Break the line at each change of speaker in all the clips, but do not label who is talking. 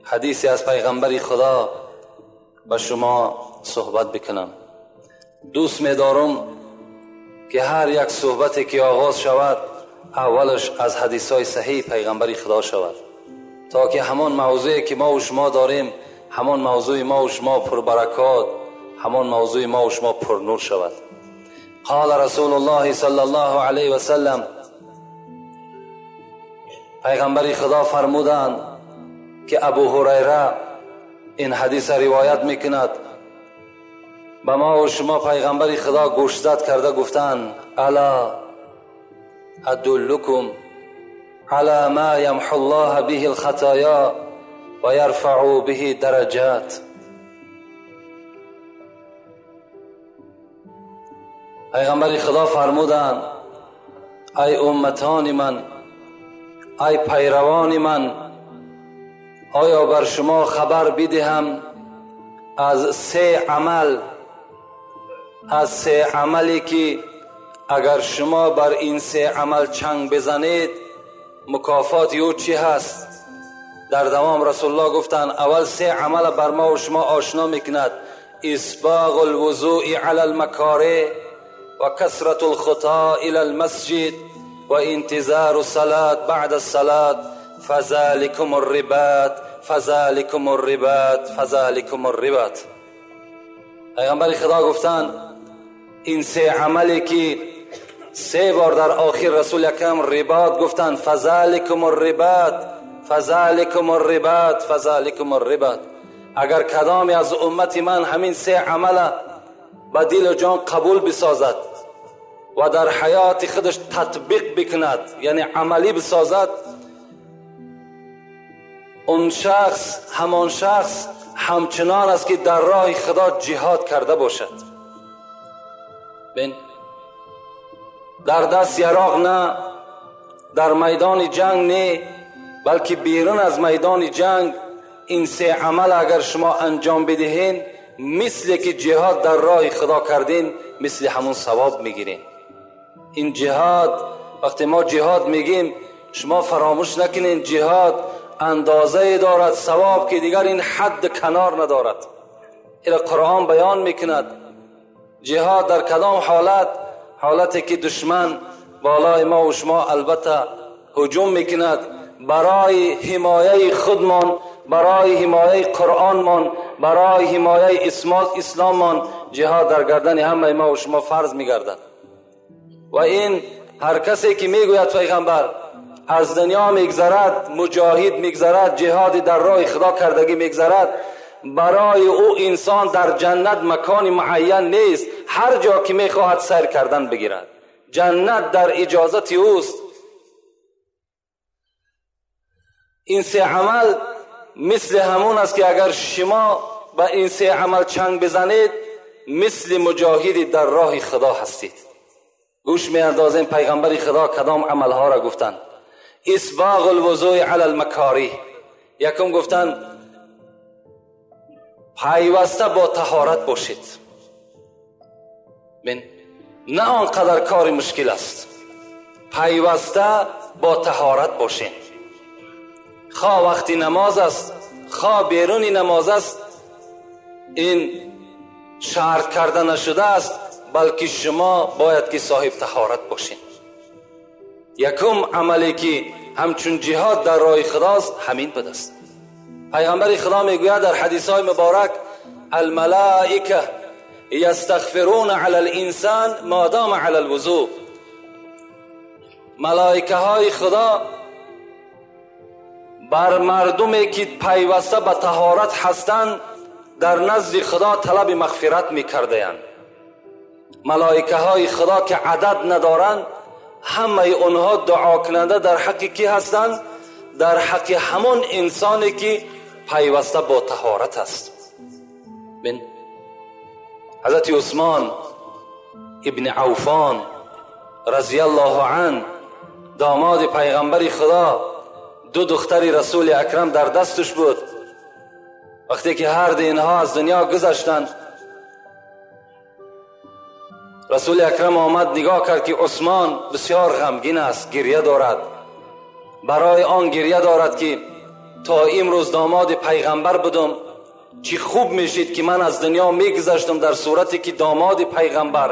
حدیثی از پیغمبر خدا به شما صحبت بکنم. دوست می‌دارم که هر یک صحبتی که آغاز شود اولش از حدیث‌های صحیح پیغمبر خدا شود، تا که همان موضوعی که ما و شما داریم، همان موضوع ما و شما پربرکات، همان موضوع ما و شما پرنور شود. قال رسول الله صلی الله علیه و سلم، پیغمبر خدا فرمودند که ابو هریره این حدیث روایت میکند، به ما و شما پیغمبر خدا گوشزد کرده گفتند: الا ادلکم علی ما یمحو الله به الخطایا و یرفع به درجات. پیغمبر خدا فرمودند: ای امتان من، ای پیروان من، آیا بر شما خبر بدهم از سه عمل، از سه عملی که اگر شما بر این سه عمل چنگ بزنید مکافات او چی هست؟ در دوام رسول الله گفتند اول سه عمل بر ما و شما آشنا میکند: اسباغ الوضوء علی المکاره و کثرت الخطا الی المسجد و انتظار الصلاة بعد الصلاة فذلکم الرباط فذلکم الرباط فذلکم الرباط. پیغمبر خدا گفتند این سه عملی که سه بار در آخر رسول اکرم رباط گفتند، فذلکم الرباط فذلکم الرباط فذلکم الرباط، اگر کدامی از امت من همین سه عمل به دل و جان قبول بسازد و در حیات خودش تطبیق بکند، یعنی عملی بسازد، اون شخص همان شخص همچنان است که در راه خدا جهاد کرده باشد. بین در دست یراق نه، در میدان جنگ نه، بلکه بیرون از میدان جنگ این سه عمل اگر شما انجام بدهین، مثل که جهاد در راه خدا کردین، مثل همون ثواب میگیرین. این جهاد، وقتی ما جهاد میگیم شما فراموش نکنین جهاد اندازه دارد ثواب که دیگر این حد کنار ندارد. این قرآن بیان میکند جهاد در کدام حالت؟ حالتی که دشمن بالای ما و شما البته هجوم میکند، برای حمایه خودمان، برای حمایه قرآنمان، برای حمایه اسلاممان جهاد در گردن همه ما و شما فرض میگردد. و این هر کسی که میگوید پیغمبر از دنیا میگذرد، مجاهد میگذرد، جهاد در راه خدا کردگی میگذرد، برای او انسان در جنت مکان معین نیست، هر جا که میخواهد سیر کردن بگیرد، جنت در اجازت اوست. این سه عمل مثل همون است که اگر شما با این سه عمل چنگ بزنید مثل مجاهدی در راه خدا هستید. گوش میاندازیم پیغمبر خدا کدام عملها را گفتند. اسباغ الوضوء علی المکاری، یکم گفتن پیوسته با طهارت باشید. بین نه آنقدر کار مشکل است، پیوسته با طهارت باشین، خواه وقتی نماز است خواه بیرون نماز است، این شرط کرده نشده است، بلکه شما باید که صاحب طهارت باشین. یکم عملی که همچون جهاد در راه خداست همین بوده است. پیغمبر خدا میگوید در حدیث های مبارک: الملائکه یستغفرون علی الانسان ما دام علی الوضوء. ملائکه های خدا بر مردمی که پیوسته به طهارت هستند در نزد خدا طلب مغفرت میکردند. ملائکه های خدا که عدد ندارند، همه اونها دعا کننده در حق کی هستند؟ در حق همون انسانی که پیوسته با طهارت است. بین حضرت عثمان ابن عفان رضی الله عنه، داماد پیغمبر خدا، دو دختر رسول اکرم در دستش بود. وقتی که هر دو اینها از دنیا گذشتند، Расули Акрам омад, нигоҳ кард, ки Усмон бисёр ғамгин аст, гирья дорад. Барои он гирья дорад, ки то имрӯз домоди пайғамбар будам, чӣ хуб мешид, ки ман аз дунё мегузаштам дар сурате ки домоди пайғамбар.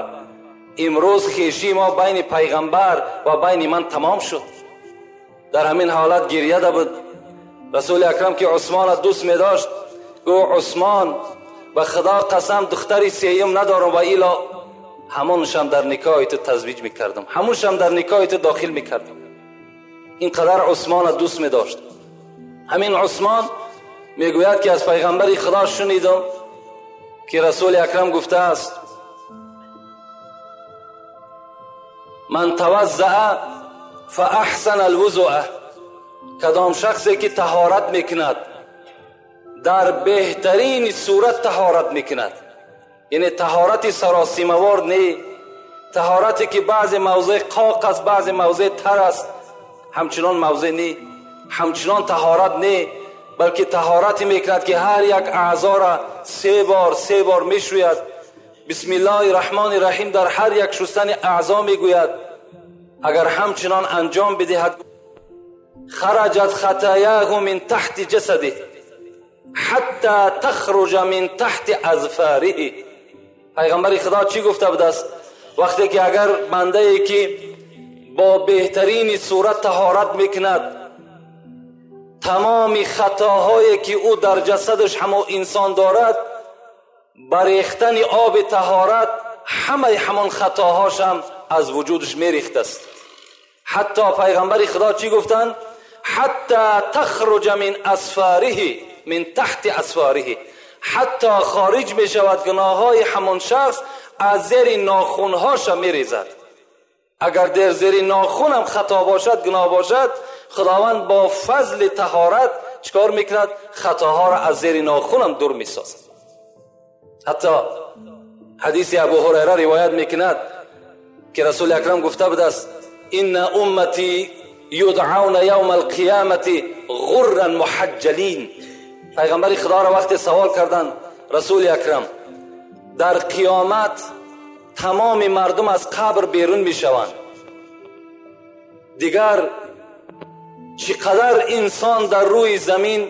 Имрӯз хешии мо байни пайғамбар ва байни ман тамом шуд. Дар ҳамин ҳолат гирья буд. Расули Акрам, ки Усмонро дӯст медошт, гуфт: Усмон, ба Худо қасам, духтари сеюм надорам ва ило ҳамоншам дар никоҳи ту тазвиҷ мекардам, ҳамоншам дар никоҳи ту дохил мекардам. Ин қадар Усмонро дӯст медошт. Ҳамин Усмон мегӯяд, ки аз пайғамбари Худо шунидам, ки Расули Акрам гуфтааст: ман таваззаа фаахсана алвузуа, кадом шахсе ки таҳорат мекунад, дар беҳтарин сурат таҳорат мекунад, яъне таҳорати саросимавор не, таҳорате ки баъзе мавзеъ қоқ аст, баъзе мавзеъ тар аст, ҳамчунон мавзеъ не, ҳамчунон таҳорат не, балки таҳорате мекунад, ки ҳар як аъзоро се бор мешӯяд. Бисмиллоҳи раҳмони раҳим дар ҳар як шустани аъзо мегӯяд. Агар ҳамчунон анҷом бидиҳад, хараҷат хатояҳу мин таҳти ҷасадиҳ ҳатто тахруҷа мин таҳти азфориҳ. Пайғамбари Худо чӣ гуфта будааст? Вақте ки агар бандае ки бо беҳтарини сурат таҳорат мекунад, тамоми хатоҳое ки ӯ дар ҷасадаш ҳамон инсон дорад, ба рехтани оби таҳорат ҳамаи ҳамон хатоҳошам аз вуҷудаш мерехтаст. Ҳатто пайғамбари Худо чӣ гуфтанд? Ҳатто тахруҷа мин асфориҳи, мин таҳти асфориҳи, ҳатто хориҷ мешавад гуноҳҳои ҳамон шахс аз зери нохунҳоша мерезад. Агар дар зери нохунам хато бошад, гуноҳ бошад, Худованд бо фазли таҳорат чикор мекунад? Хатоҳоро аз зери нохунам дур месозад. Ҳатто ҳадиси Абу Ҳурайра ривоят мекунад, ки Расули Акрам гуфта будааст: инна уммати юдъауна явма алқиямати ғурран муҳаҷҷалин. Пайғамбари Худоро вақте савол карданд, Расули Акрам, дар қиёмат тамоми мардум аз қабр берун мешаванд, дигар чӣ қадар инсон дар рӯи замин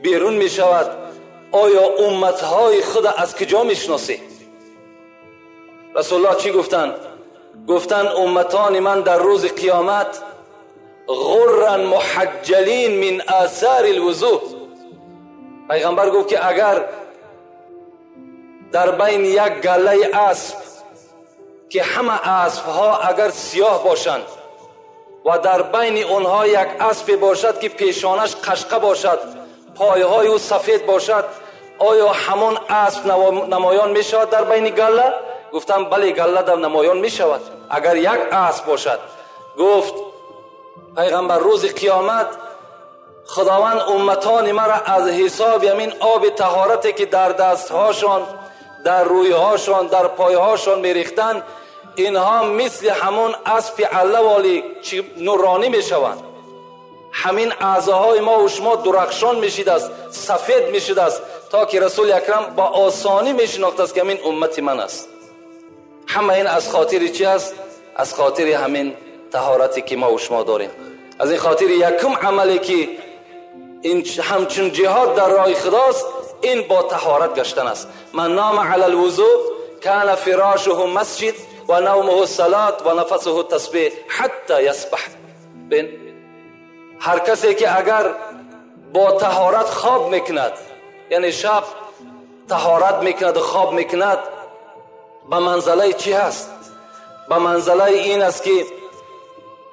берун мешавад, оё умматҳои худа аз куҷо мешиносӣ? Расулуллоҳ чӣ гуфтанд? Гуфтанд: умматони ман дар рӯзи қиёмат ғурран муҳаҷҷалин мин осори алвузӯ. Пайғамбар гуфт, ки агар дар байни як галлаи асп, ки ҳама аспҳо агар сиёҳ бошанд ва дар байни онҳо як аспе бошад, ки пешонаш қашқа бошад, пойҳои ӯ сафед бошад, оё ҳамон асп намоён мешавад дар байни галла? Гуфтам: бале, галла дар намоён мешавад агар як асп бошад. Гуфт пайғамбар: рӯзи қиёмат Худованд умматони маро аз ҳисоби ҳамин оби таҳорате ки дар дастҳошон, дар рӯйҳошон, дар пойҳошон мерехтанд, инҳо мисли ҳамон аспи аллаволи нуронӣ мешаванд. Ҳамин аъзоҳои мо ва шумо дурахшон мешидааст, сафед мешидааст, то ки Расули Акрам ба осонӣ мешинохтааст, ки ҳамин уммати ман аст. Ҳама ин аз хотири чи аст? Аз хотири ҳамин таҳорате ки мо ва шумо дорем. Аз ин хотири якум амале ки ин ҳамчун ҷиҳод дар роҳи Худост, ин бо таҳорат гаштан аст. Ман нома ала алвузӯ кана фирошуҳу масҷид ва навмуҳу салот ва нафасуҳу тасбеҳ ҳатто ясбаҳ. Бин, ҳар касе ки агар бо таҳорат хоб мекунад, яъне шаб таҳорат мекунад ва хоб мекунад, ба манзалаи чӣ ҳаст? Ба манзалаи ин аст, ки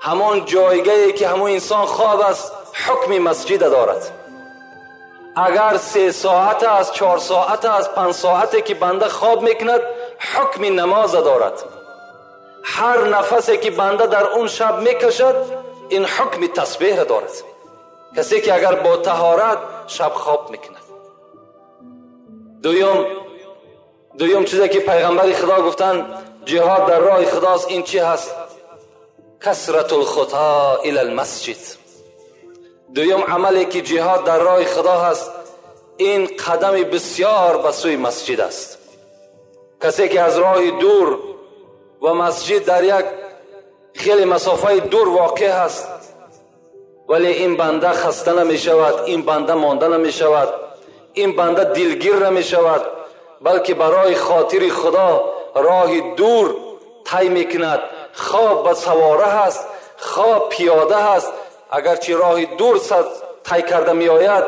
ҳамон ҷойгае ки ҳамон инсон хоб аст, ҳукми масҷида дорад. Агар 3 соат аст, 4 соат аст, 5 соате ки банда хоб мекунад, ҳукми намоза дорад. Ҳар нафасе ки банда дар он шаб мекашад, ин ҳукми тасбеҳ дорад. Касе ки агар бо таҳорат шаб хоб мекунад. Дуюм чизе ки пайғамбари Худо гуфтанд ҷиҳод дар роҳи Худост, ин чӣ ҳаст? касратул хато ила алмасҷид. Дуюм амале ки ҷиҳод дар роҳи Худо ҳаст, ин қадами бисёр ба сӯи масҷид аст. Касе ки аз роҳи дур و مسجد در یک خیلی مسافه دور واقع هست، ولی این بنده خسته نمی شود، این بنده مانده نمی شود، این بنده دلگیر نمی شود، بلکه برای خاطر خدا راه دور طی میکند. خواب به سواره هست، خواب پیاده هست، اگرچه راه دور طی کرده می آید.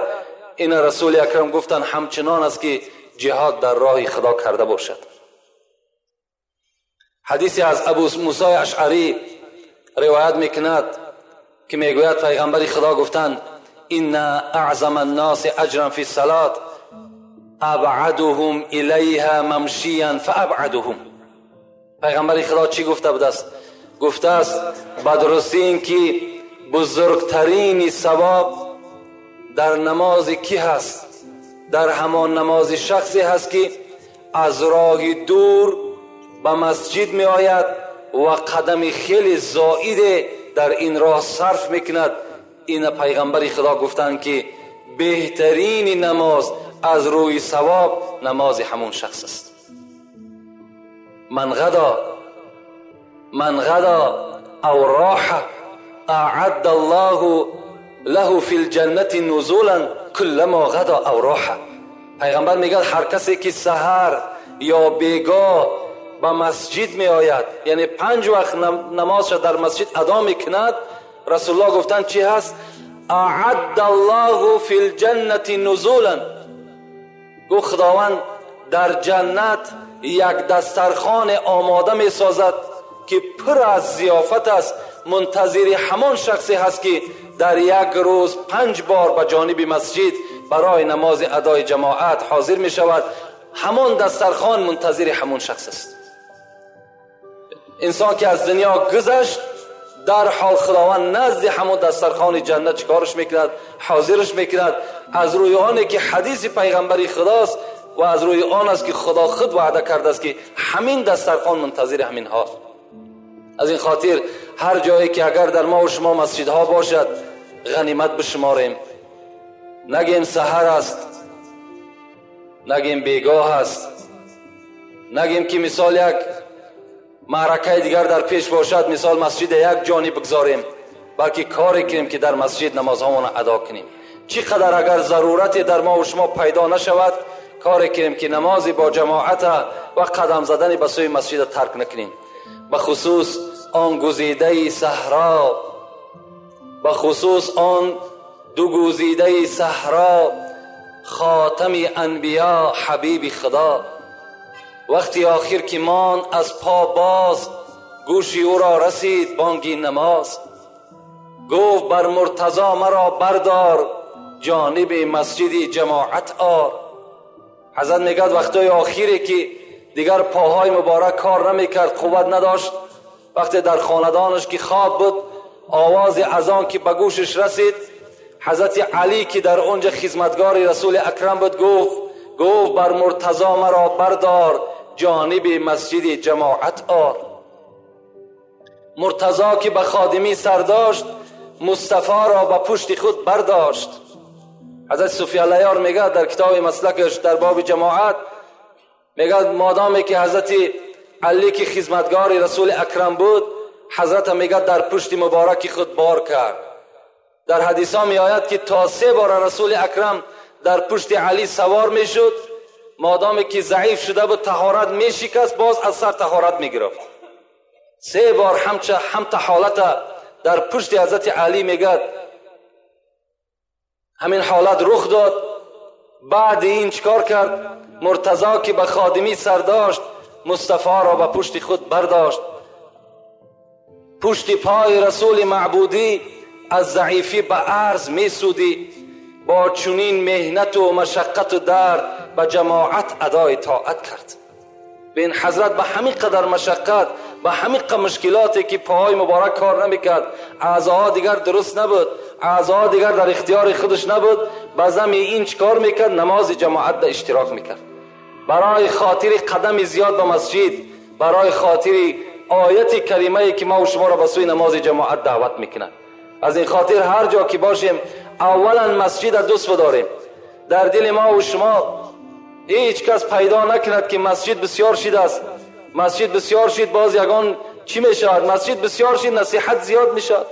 این رسول اکرم گفتن همچنان است که جهاد در راه خدا کرده باشد. حدیثی از ابو موسی اشعری روایت میکند که میگوید پیغمبر خدا گفتند ان اعظم الناس اجرا فی الصلاة ابعدهم الیها ممشیا فابعدهم. پیغمبر خدا چی گفته بود است؟ گفته است به درستی این که بزرگترین ثواب در نماز کی هست؟ در همان نماز شخصی هست که از راه دور به مسجد می آید و قدم خیلی زائد در این راه صرف میکند. این پیغمبر خدا گفتند که بهترین نماز از روی ثواب نماز همون شخص است. من غدا او راح اعد الله له فی الجنة نزولا كلما غدا او راح. پیغمبر میگه هر کسی که سحر یا بیگاه به مسجد می آید، یعنی 5 وقت نمازش در مسجد ادا میکند، رسول الله گفتن چی هست؟ اعد الله فی الجنة نزولا. گفت خداوند در جنت یک دسترخوان آماده می سازد که پر از ضیافت است، منتظر همان شخصی هست که در یک روز 5 بار به جانب مسجد برای نماز ادای جماعت حاضر می شود. همان دسترخوان منتظر همون شخص است. انسان که از دنیا گذشت، در حال خداوند نزد همون دسترخوان جنت چکارش میکند؟ حاضرش میکند. از روی آنه که حدیث پیغمبری خداست و از روی آن است که خدا خود وعده کرده است که همین دسترخوان منتظر همین هاست. از این خاطر هر جایی که اگر در ما و شما مسجدها باشد غنیمت بشماریم، نگیم سحر است، نگیم بیگاه است، نگیم که مثال یک معرکه دیگر در پیش باشد، مثال مسجد یک جانی بگذاریم، بلکه کاری کنیم که در مسجد نمازهامون ادا کنیم. چقدر اگر ضرورت در ما و شما پیدا نشود، کاری کنیم که نماز با جماعت و قدم زدن به سوی مسجد ترک نکنیم. به خصوص آن گزیده صحرا، به خصوص آن دو گزیده صحرا، خاتم انبیا حبیب خدا، وقتی آخر که مان از پا باز، گوشی او را رسید بانگی نماز. گفت بر مرتضی مرا بردار، جانب مسجد جماعت آر. حضرت میگد وقتای آخری که دیگر پاهای مبارک کار نمیکرد، قوت نداشت، وقتی در خاندانش که خواب بود، آواز اذان که به گوشش رسید، حضرت علی که در اونجا خدمتگار رسول اکرم بود گفت بر مرتضی مرا بردار، جانب مسجد جماعت آر. مرتضی که به خادمی سر داشت، مصطفی را به پشت خود برداشت. حضرت صوفی علیار میگه در کتاب مسلکش در باب جماعت، میگه مادامی که حضرت علی که خدمتگار رسول اکرم بود، حضرت میگه در پشت مبارک خود بار کرد. در حدیث ها می آید که تا 3 بار رسول اکرم در پشت علی سوار میشد، مادامی که ضعیف شده بود طهارت میشکست، باز از سر طهارت میگرفت. 3 بار هم حالت در پشت حضرت علی میگد همین حالت رخ داد. بعد این چکار کرد؟ مرتضی که به خادمی سر داشت، مصطفی را به پشت خود برداشت. پشت پای رسول معبودی از ضعیفی به عرض میسودی، با چنین مهنت و مشقت و درد به جماعت ادای طاعت کرد. به این حضرت به همین قدر مشقت، به همین قدر مشکلاتی که پاهای مبارک کار نمیکرد، اعضاها دیگر درست نبود، اعضاها دیگر در اختیار خودش نبود، به زمین این چکار میکرد؟ نماز جماعت در اشتراک میکرد. برای خاطر قدم زیاد به مسجد، برای خاطر آیت کریمه که ما و شما را به سوی نماز جماعت دعوت میکنند. از این خاطر هر جا که باشیم اولا مسجد دوست بداریم. در دل ما و شما هیچ کس پیدا نکند که مسجد بسیار شده است، مسجد بسیار شید باز یگان چی میشود؟ مسجد بسیار شید نصیحت زیاد میشود،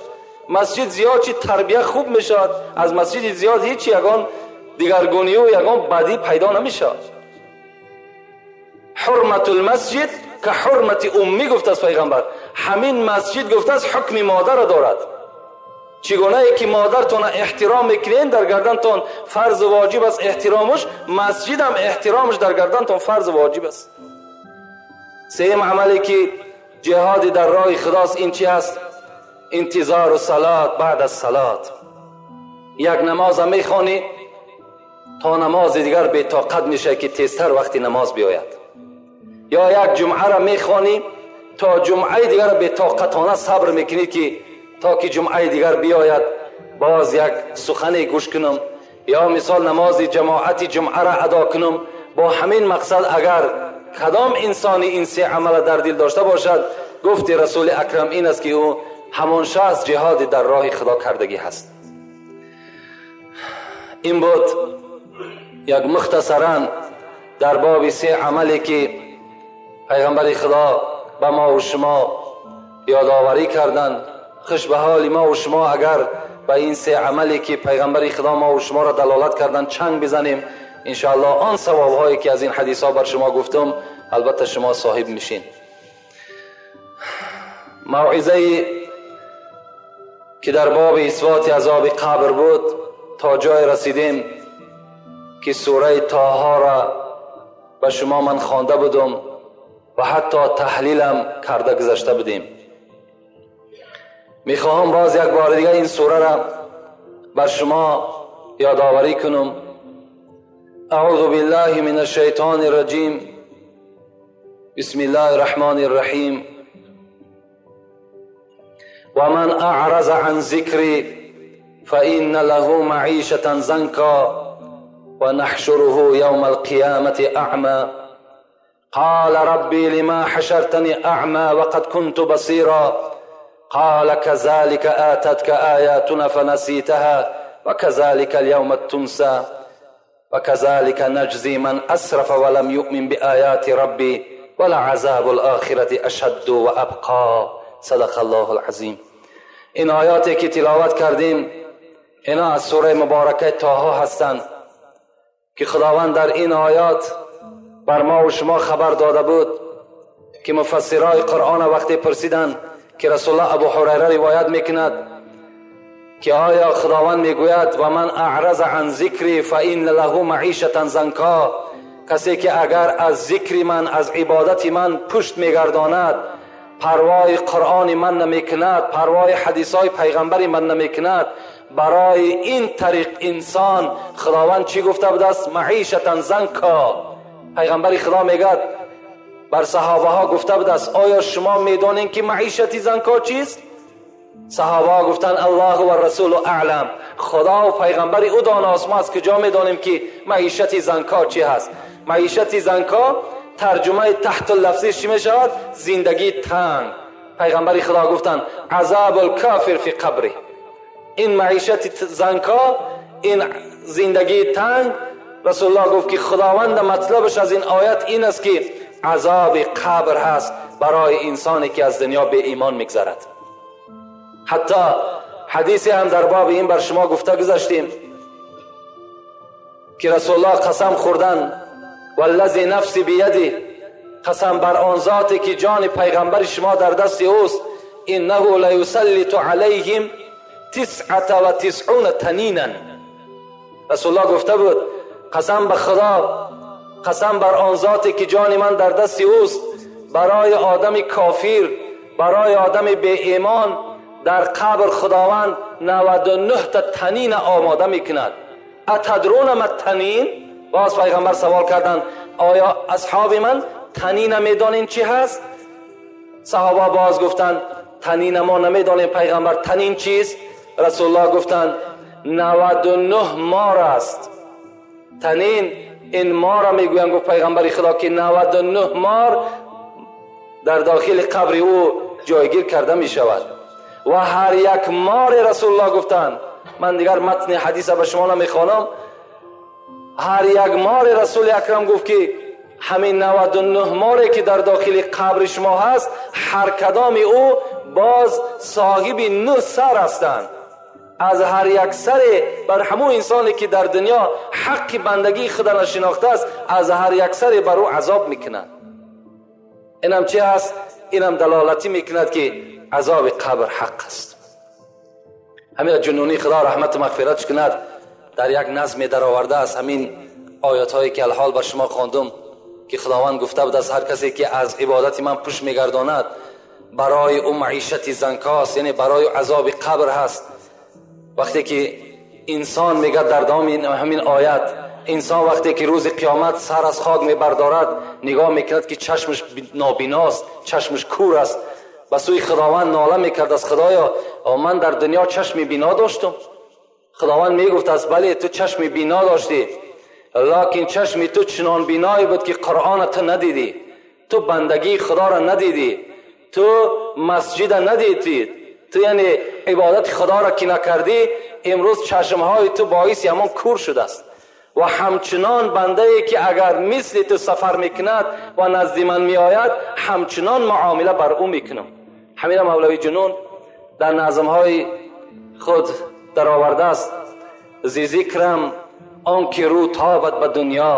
مسجد زیاد شید تربیه خوب میشود. از مسجد زیاد هیچ یگان دیگرگونی و یگان بدی پیدا نمیشود. حرمت المسجد که حرمت امی گفت از پیغمبر، همین مسجد گفته از حکم مادر دارد. چگونه ای که مادرتون احترام میکنین در گردنتون فرض واجب است احترامش، مسجد هم احترامش در گردنتون فرض واجب است. سیم عملی که جهاد در راه خداست این چی است؟ انتظار و صلات بعد از صلات. یک نماز میخوانی تا نماز دیگر بی طاقت میشه که تیزتر وقتی نماز بیاید، یا یک جمعه را میخوانی تا جمعه دیگر بی طاقتانه صبر میکنی که تا که جمعه دیگر بیاید باز یک سخن گوش کنم، یا مثال نماز جماعت جمعه را ادا کنم. با همین مقصد اگر کدام انسانی این سه عمل در دل داشته باشد، گفت رسول اکرم این است که او همان شخص جهاد در راه خدا کردگی هست. این بود یک مختصرا در باب سه عملی که پیغمبر خدا به ما و شما یادآوری کردند. خوش به حال ما و شما اگر به این سه عملی که پیغمبر خدا ما و شما را دلالت کردند چنگ بزنیم، انشاءالله آن ثواب هایی که از این حدیث ها بر شما گفتم البته شما صاحب میشین. موعظه که در باب اثبات عذاب قبر بود تا جای رسیدیم که سوره طه را به شما من خوانده بودم و حتی تحلیلم کرده گذشته بودیم. میخواهم باز یک بار دیگه این سوره را بر شما یادآوری کنم. اعوذ بالله من الشیطان الرجیم، بسم الله الرحمن الرحیم. ومن اعرض عن ذکری فإن له معیشة ضنکا ونحشره یوم القیامة اعمی قال ربی لما حشرتنی اعمی وقد كنت بصیرا قال كذلك آتتك آياتنا فنسيتها وكذلك اليوم تنسى وكذلك نجزي من أسرف ولم يؤمن بآيات ربي ولعذاب الآخرة أشد وأبقى. صدق الله العظیم. این آیاتی که تلاوت کردیم اینا از سوره مبارکه طه هستند که خداوند در این آیات بر ما و شما خبر داده بود که مفسرای قرآن وقتی پرسیدند که رسول الله ابو هریره روایت میکند که آیا خداوند میگوید و من اعرض عن ذکری فإن له معیشة ضنکا، کسی که اگر از ذکر من، از عبادت من پشت میگرداند، پروای قرآن من نمیکند، پروای حدیثای پیغمبر من نمیکند، برای این طریق انسان خداوند چی گفته بود است؟ معیشة ضنکا. پیغمبر خدا میگد بر صحابه ها گفته بود است آیا شما میدانین که معیشت زنکا چیست؟ صحابه ها گفتن الله و رسول اعلم، خدا و پیغمبر او داناست، ما از کجا میدانیم که معیشت زنکا چی هست؟ معیشت زنکا ترجمه تحت اللفظی چی میشود؟ زندگی تنگ. پیغمبر خدا گفتن عذاب الکافر فی قبره. این معیشت زنکا، این زندگی تنگ، رسول الله گفت که خداوند مطلبش از این آیت این است که عذاب قبر هست برای انسانی که از دنیا به ایمان میگذرد. حتی حدیثی هم در باب این بر شما گفته گذاشتیم که رسول الله قسم خوردن والذی نفسی بیدی، قسم بر آن ذاتی که جان پیغمبر شما در دست اوست، انه لیسلط علیهم 99 تنینا. رسول الله گفته بود قسم به خدا، قسم بر آن ذاتی که جان من در دست اوست، برای آدم کافر، برای آدم بی ایمان در قبر خداوند 99 تا تنین آماده میکند. اتدرون ما التنین؟ باز پیغمبر سوال کردند آیا اصحاب من تنین میدانین چی هست؟ صحابه باز گفتند تنین ما نمیدانیم پیغمبر، تنین چیست؟ رسول الله گفتند 99 مار است. تنین این مار را میگویند، گفت پیغمبر خدا که 99 مار در داخل قبر او جایگیر کرده می شود و هر یک مار، رسول الله گفتند، من دیگر متن حدیث به شما نمیخوانم، هر یک مار رسول اکرم گفت که ҳамин 99 море ки дар дохили қабри шумо ҳаст, ҳар кадоми ӯ боз соҳиби 9 сар ҳастанд. Аз ҳар як саре бар ҳамон инсоне ки дар дунё ҳаққи бандагии худро нашинохтааст, аз ҳар як саре бар ӯ азоб мекунад. инам чӣ ҳаст? инам далолатӣ мекунад ки азоби қабр ҳақ аст. ҳамин ҷунунӣ худо раҳмату мағфиратш кунад, дар як назме даровардааст ҳамин оятҳое ки алҳол ба шумо хондум, ки худованд гуфта буд аз ҳар касе ки аз ибодати ман пушт мегардонад, барои ӯ маишати занкост, яъне барои азоби қабр ҳаст. вақте ки инсон мегӯяд дар давоми ҳамин оят, инсон вақте ки рӯзи қиёмат сар аз хок мебардорад, нигоҳ мекунад ки чашмаш нобиност, чашмаш кур аст, ба сӯи худованд нола мекард аз худоё, ман дар дунё чашми бино доштам. худованд мегуфт аст бале, ту чашми бино доштӣ, лакин чашми ту чунон биное буд ки қуръона ту надидӣ, ту бандагии худоро надидӣ, ту масҷида надидӣ, ту яъне ибодати худоро ки накардӣ, имрӯз чашмҳои ту боиси ҳамон кур шудааст. ва ҳамчунон бандае ки агар мисли ту сафар мекунад ва назди ман меояд, ҳамчунон муомила бар ӯ мекунам. ҳамина мавлавӣ ҷунун дар назмҳои худ даровардааст: зи зикрам он ки рӯ тобад ба дунё,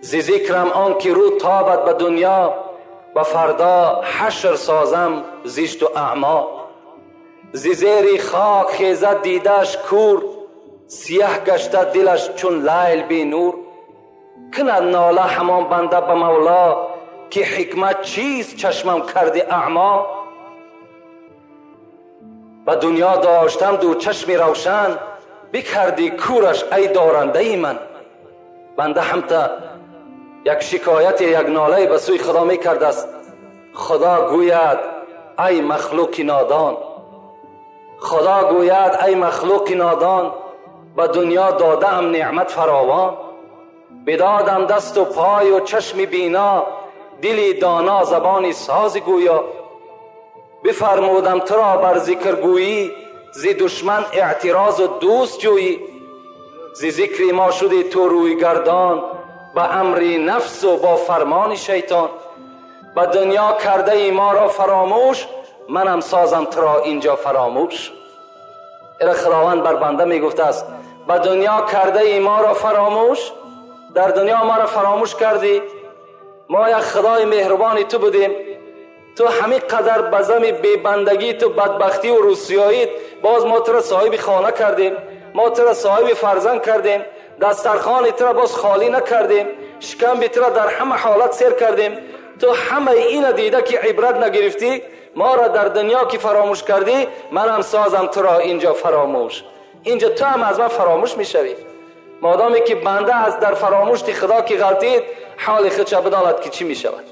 зи зикрам он ки рӯ тобад ба дунё, ба фардо ҳашр созам зишту аъмо. зи зери хок хезад дидаш кур, сиёҳ гашта дилаш чун лайл бенур. кунад нола ҳамон банда ба мавло, ки ҳикмат чист чашмам карди аъмо. ба дунё доштам ду чашми равшан, бикарди кураш ай дорандаи ман. банда ҳамта як шикояте, як нолае ба сӯи худо мекардааст. худо гӯяд ай махлуқи нодон, худо гӯяд ай махлуқи нодон, ба дунё додаам неъмат фаровон, бидодам дасту пою чашми бино, дили доно забони сози гӯё. бифармудам туро бар зикргӯйӣ, зи душман эътирозу дӯст ҷӯйӣ. зи зикри мо шуди ту рӯйгардон, ба амри нафсу бо фармони шайтон. ба дунё кардаи моро фаромӯш, манам созам туро инҷо фаромӯш. ира худованд бар банда мегуфтааст: ба дунё кардаи моро фаромӯш, дар дунё моро фаромӯш кардӣ, мо як худои меҳрубони ту будем, ту ҳамин қадар ба зами бебандагӣ ту бадбахтӣ ва рӯсиёит, боз мо туро соҳиби хона кардем, мо туро соҳиби фарзанд кардем, дастархони туро боз холӣ накардем, шикамби туро дар ҳама ҳолат сер кардем. ту ҳамаи ина дида ки ибрат нагирифтӣ, моро дар дунё ки фаромӯш кардӣ, манам созам туро инҷо фаромӯш. инҷо ту ҳам аз ман фаромӯш мешавӣ. модоме ки банда аз дар фаромӯшти худо ки ғалтид, ҳоли худша бидонад ки чӣ мешавад.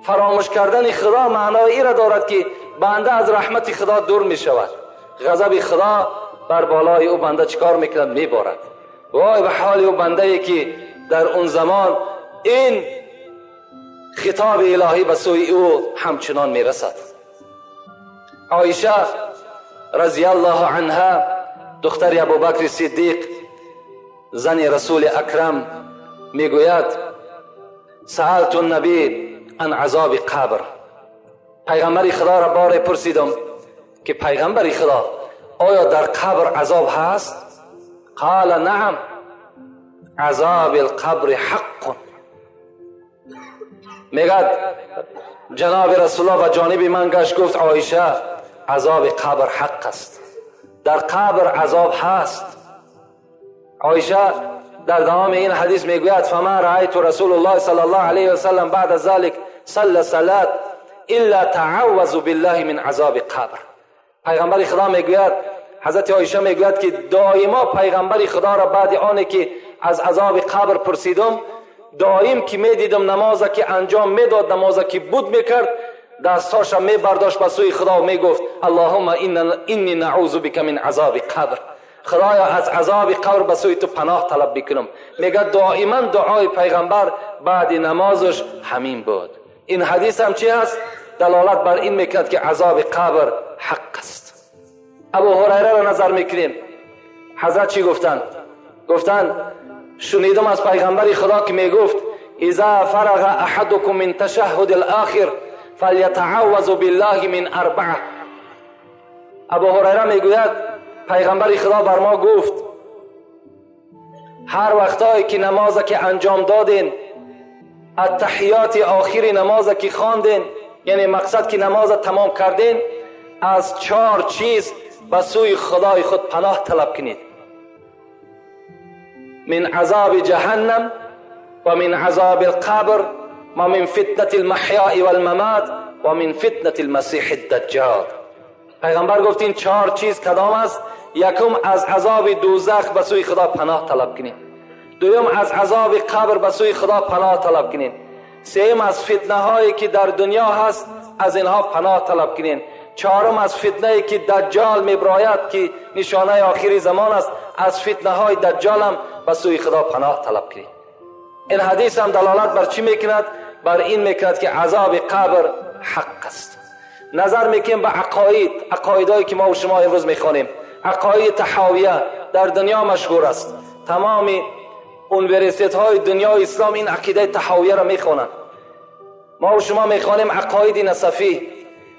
фаромӯш кардани худо маънои иро дорад ки банда аз раҳмати худо дур мешавад. ғазаби худо бар болои ӯ банда чикор мекунад? меборад. вой ба ҳоли ӯ бандае ки дар он замон ин хитоби илоҳӣ ба сӯи ӯ ҳамчунон мерасад. оиша разияллоҳу анҳа, духтари абубакри сиддиқ, зани расули акрам, мегӯяд: саалту наби ан азоби қабр. пайғамбари худоро боре пурсидам ки пайғамбари худо, оё дар қабр азоб ҳаст? қала наам, азоби алқабри ҳаққун. мегӯяд ҷаноби расулуллоҳ ба ҷониби ман гашт, гуфт: оиша, азоби қабр ҳақ аст, дар қабр азоб ҳаст. оиша дар давоми ин ҳадис мегӯяд: фама раайту расулуллоҳ саллаллоҳу алайҳи васаллам баъда залик салла салат илла тааввазу биллаҳи мин азоби қабр. пайғамбари худо мегӯяд, ҳазрати оиша мегӯяд ки доимо пайғамбари худоро баъди оне ки аз азоби қабр пурсидум, доим ки медидам намоза ки анҷом медод, намоза ки буд мекард, дастҳоша мебардошт ба сӯи худо мегуфт: аллоҳумма инни наъузу бика мин азоби қабр. худоё, аз азоби қабр ба сӯи ту паноҳ талаб мекунам. мегӯяд доиман дуои пайғамбар баъди намозаш ҳамин буд. ин ҳадис ҳам чи ҳаст? далолат бар ин мекунад ки азоби қабр ҳақ аст. абу ҳурайраро назар мекунем. ҳазрат чӣ гуфтанд? гуфтанд: шунидам аз пайғамбари худо ки мегуфт: اذا فرغ احدكم من تشهد الاخر فلیتعوذ بالله من اربعه. ابو هریره میگوید پیغمبر خدا بر ما گفت هر وقتایی که نماز که انجام دادین، التحیات آخر نماز که خواندین، یعنی مقصد که نماز تمام کردین، از 4 چیز به سوی خدای خود پناه طلب کنید: من عذاب جهنم و من عذاب القبر و من فتنة المحیاء والممات و من فتنة المسیح الدجال. پیغمبر گفت این 4 چیز کدام است؟ یکم از عذاب دوزخ به سوی خدا پناه طلب کنید، دوم از عذاب قبر به سوی خدا پناه طلب کنید، سوم از فتنه هایی که در دنیا هست از اینها پناه طلب کنید، چهارم از فتنه که دجال میبراید که نشانه آخری زمان است، از فتنه های دجال هم به سوی خدا پناه طلب کنید. این حدیث هم دلالت بر چی میکند؟ بر این میکند که عذاب قبر حق است. نظر میکنیم به عقاید، عقایدهایی که ما و شما امروز میخوانیم، عقاید طحاویه در دنیا مشهور است. تمام university های دنیا اسلام این عقیده طحاویه را میخوانند. ما و شما میخوانیم عقاید نصفی،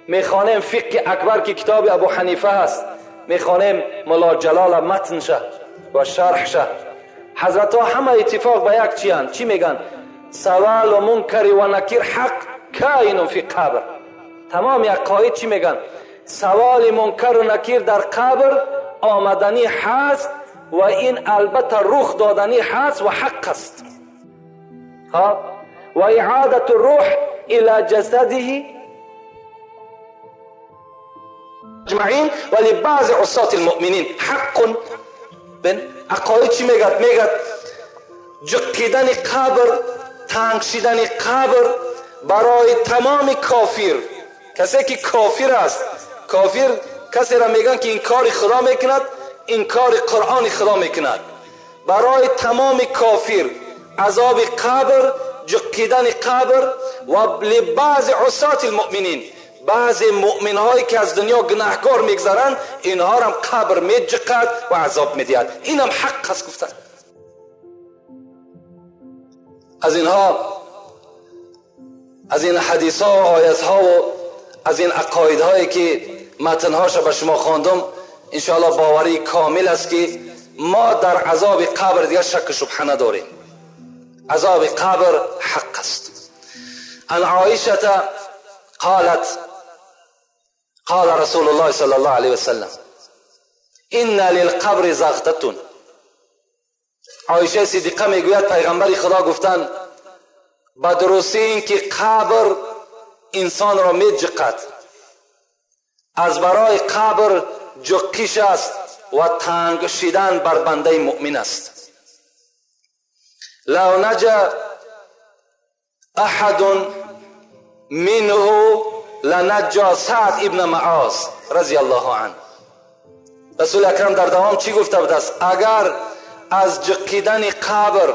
میخوانیم فقه اکبر که کتاب ابو حنیفه هست، میخوانیم ملا جلال متن شه و شرح شه. حضرت ها همه اتفاق به یک چی هن؟ چی میگن؟ سوال و منکر و نکیر حق کائن فی قبر. تمام عقاید چی میگن؟ سوال منکر و نکیر در قبر آمدنی هست و این البته رخ دادنی هست و حق است. ها؟ و اعادت الروح الى جسده اجمعین و لبعض عصاة المؤمنین حق. بین عقاید چی میگد؟ میگد جقیدن قبر، تنگ شدن قبر برای تمام کافر، کسی که کافر است. کافر کسی را میگن که انکار خدا میکند، انکار قرآن خدا میکند. برای تمام کافر عذاب قبر، جقیدن قبر و لبعض عصاة المؤمنین، بعض مؤمن هایی که از دنیا گناهکار میگذرند اینها را هم قبر میجقد و عذاب میدهد. اینم حق است گفتن. از اینها، از این حدیث ها و آیت ها و از این عقاید هایی که متن هاش به شما خواندم، انشاءالله باوری کامل است که ما در عذاب قبر دیگر شک و شبهه نداریم. عذاب قبر حق است. عن عایشه قالت قال رسول الله صلى الله عليه وسلم إن للقبر زغدة. عایشه صدیقه میگوید پیغمبر خدا گفتن به درستی این که قبر انسان را میجقد، از برای قبر جقیش است و تنگ شدن بر بنده مؤمن است. لو نجا احد منه لنجا سعد ابن معاذ رضی الله عنه. رسول اکرم در دوام چی گفته بود است؟ اگر از جقیدن قبر،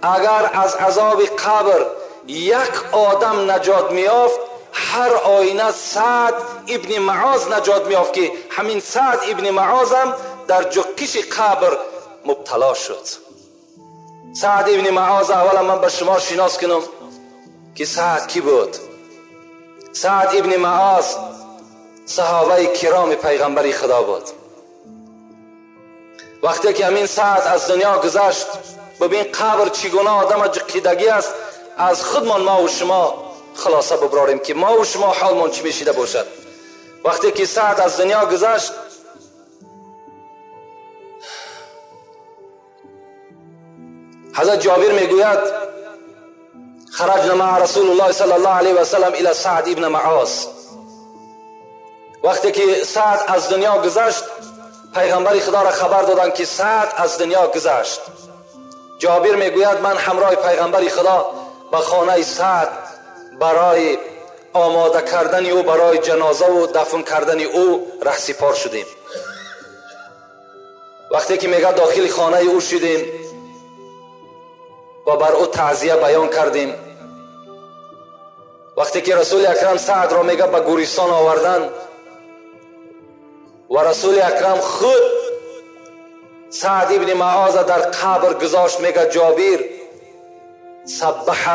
اگر از عذاب قبر یک آدم نجات میافت، هر آینه سعد ابن معاذ نجات میافت که همین سعد ابن معاذ هم در جقیش قبر مبتلا شد. سعد ابن معاذ اولا من به شما شناس کنم که سعد کی بود. سعد ابن معاذ صحابه کرام پیغمبر خدا بود. وقتی که همین سعد از دنیا گذشت، ببین قبر چگونه آدم جقیدگی است. از خودمان ما و شما خلاصه ببراریم که ما و شما حالمان چی میشیده باشد. وقتی که سعد از دنیا گذشت، حضرت جابر میگوید خرجنا مع رسول الله صلی الله علیه و سلم الى سعد ابن معاذ. وقتی که سعد از دنیا گذشت، پیغمبر خدا را خبر دادند که سعد از دنیا گذشت. جابر میگوید من همراه پیغمبر خدا به خانه سعد برای آماده کردن او برای جنازه و دفن کردن او رهسپار شدیم. وقتی که میگه داخل خانه او شدیم و بر او تعزیه بیان کردیم. وقتی که رسول اکرم سعد را میگه به گورستان آوردن و رسول اکرم خود سعد ابن معاذ در قبر گذاشت، میگه جابر سبح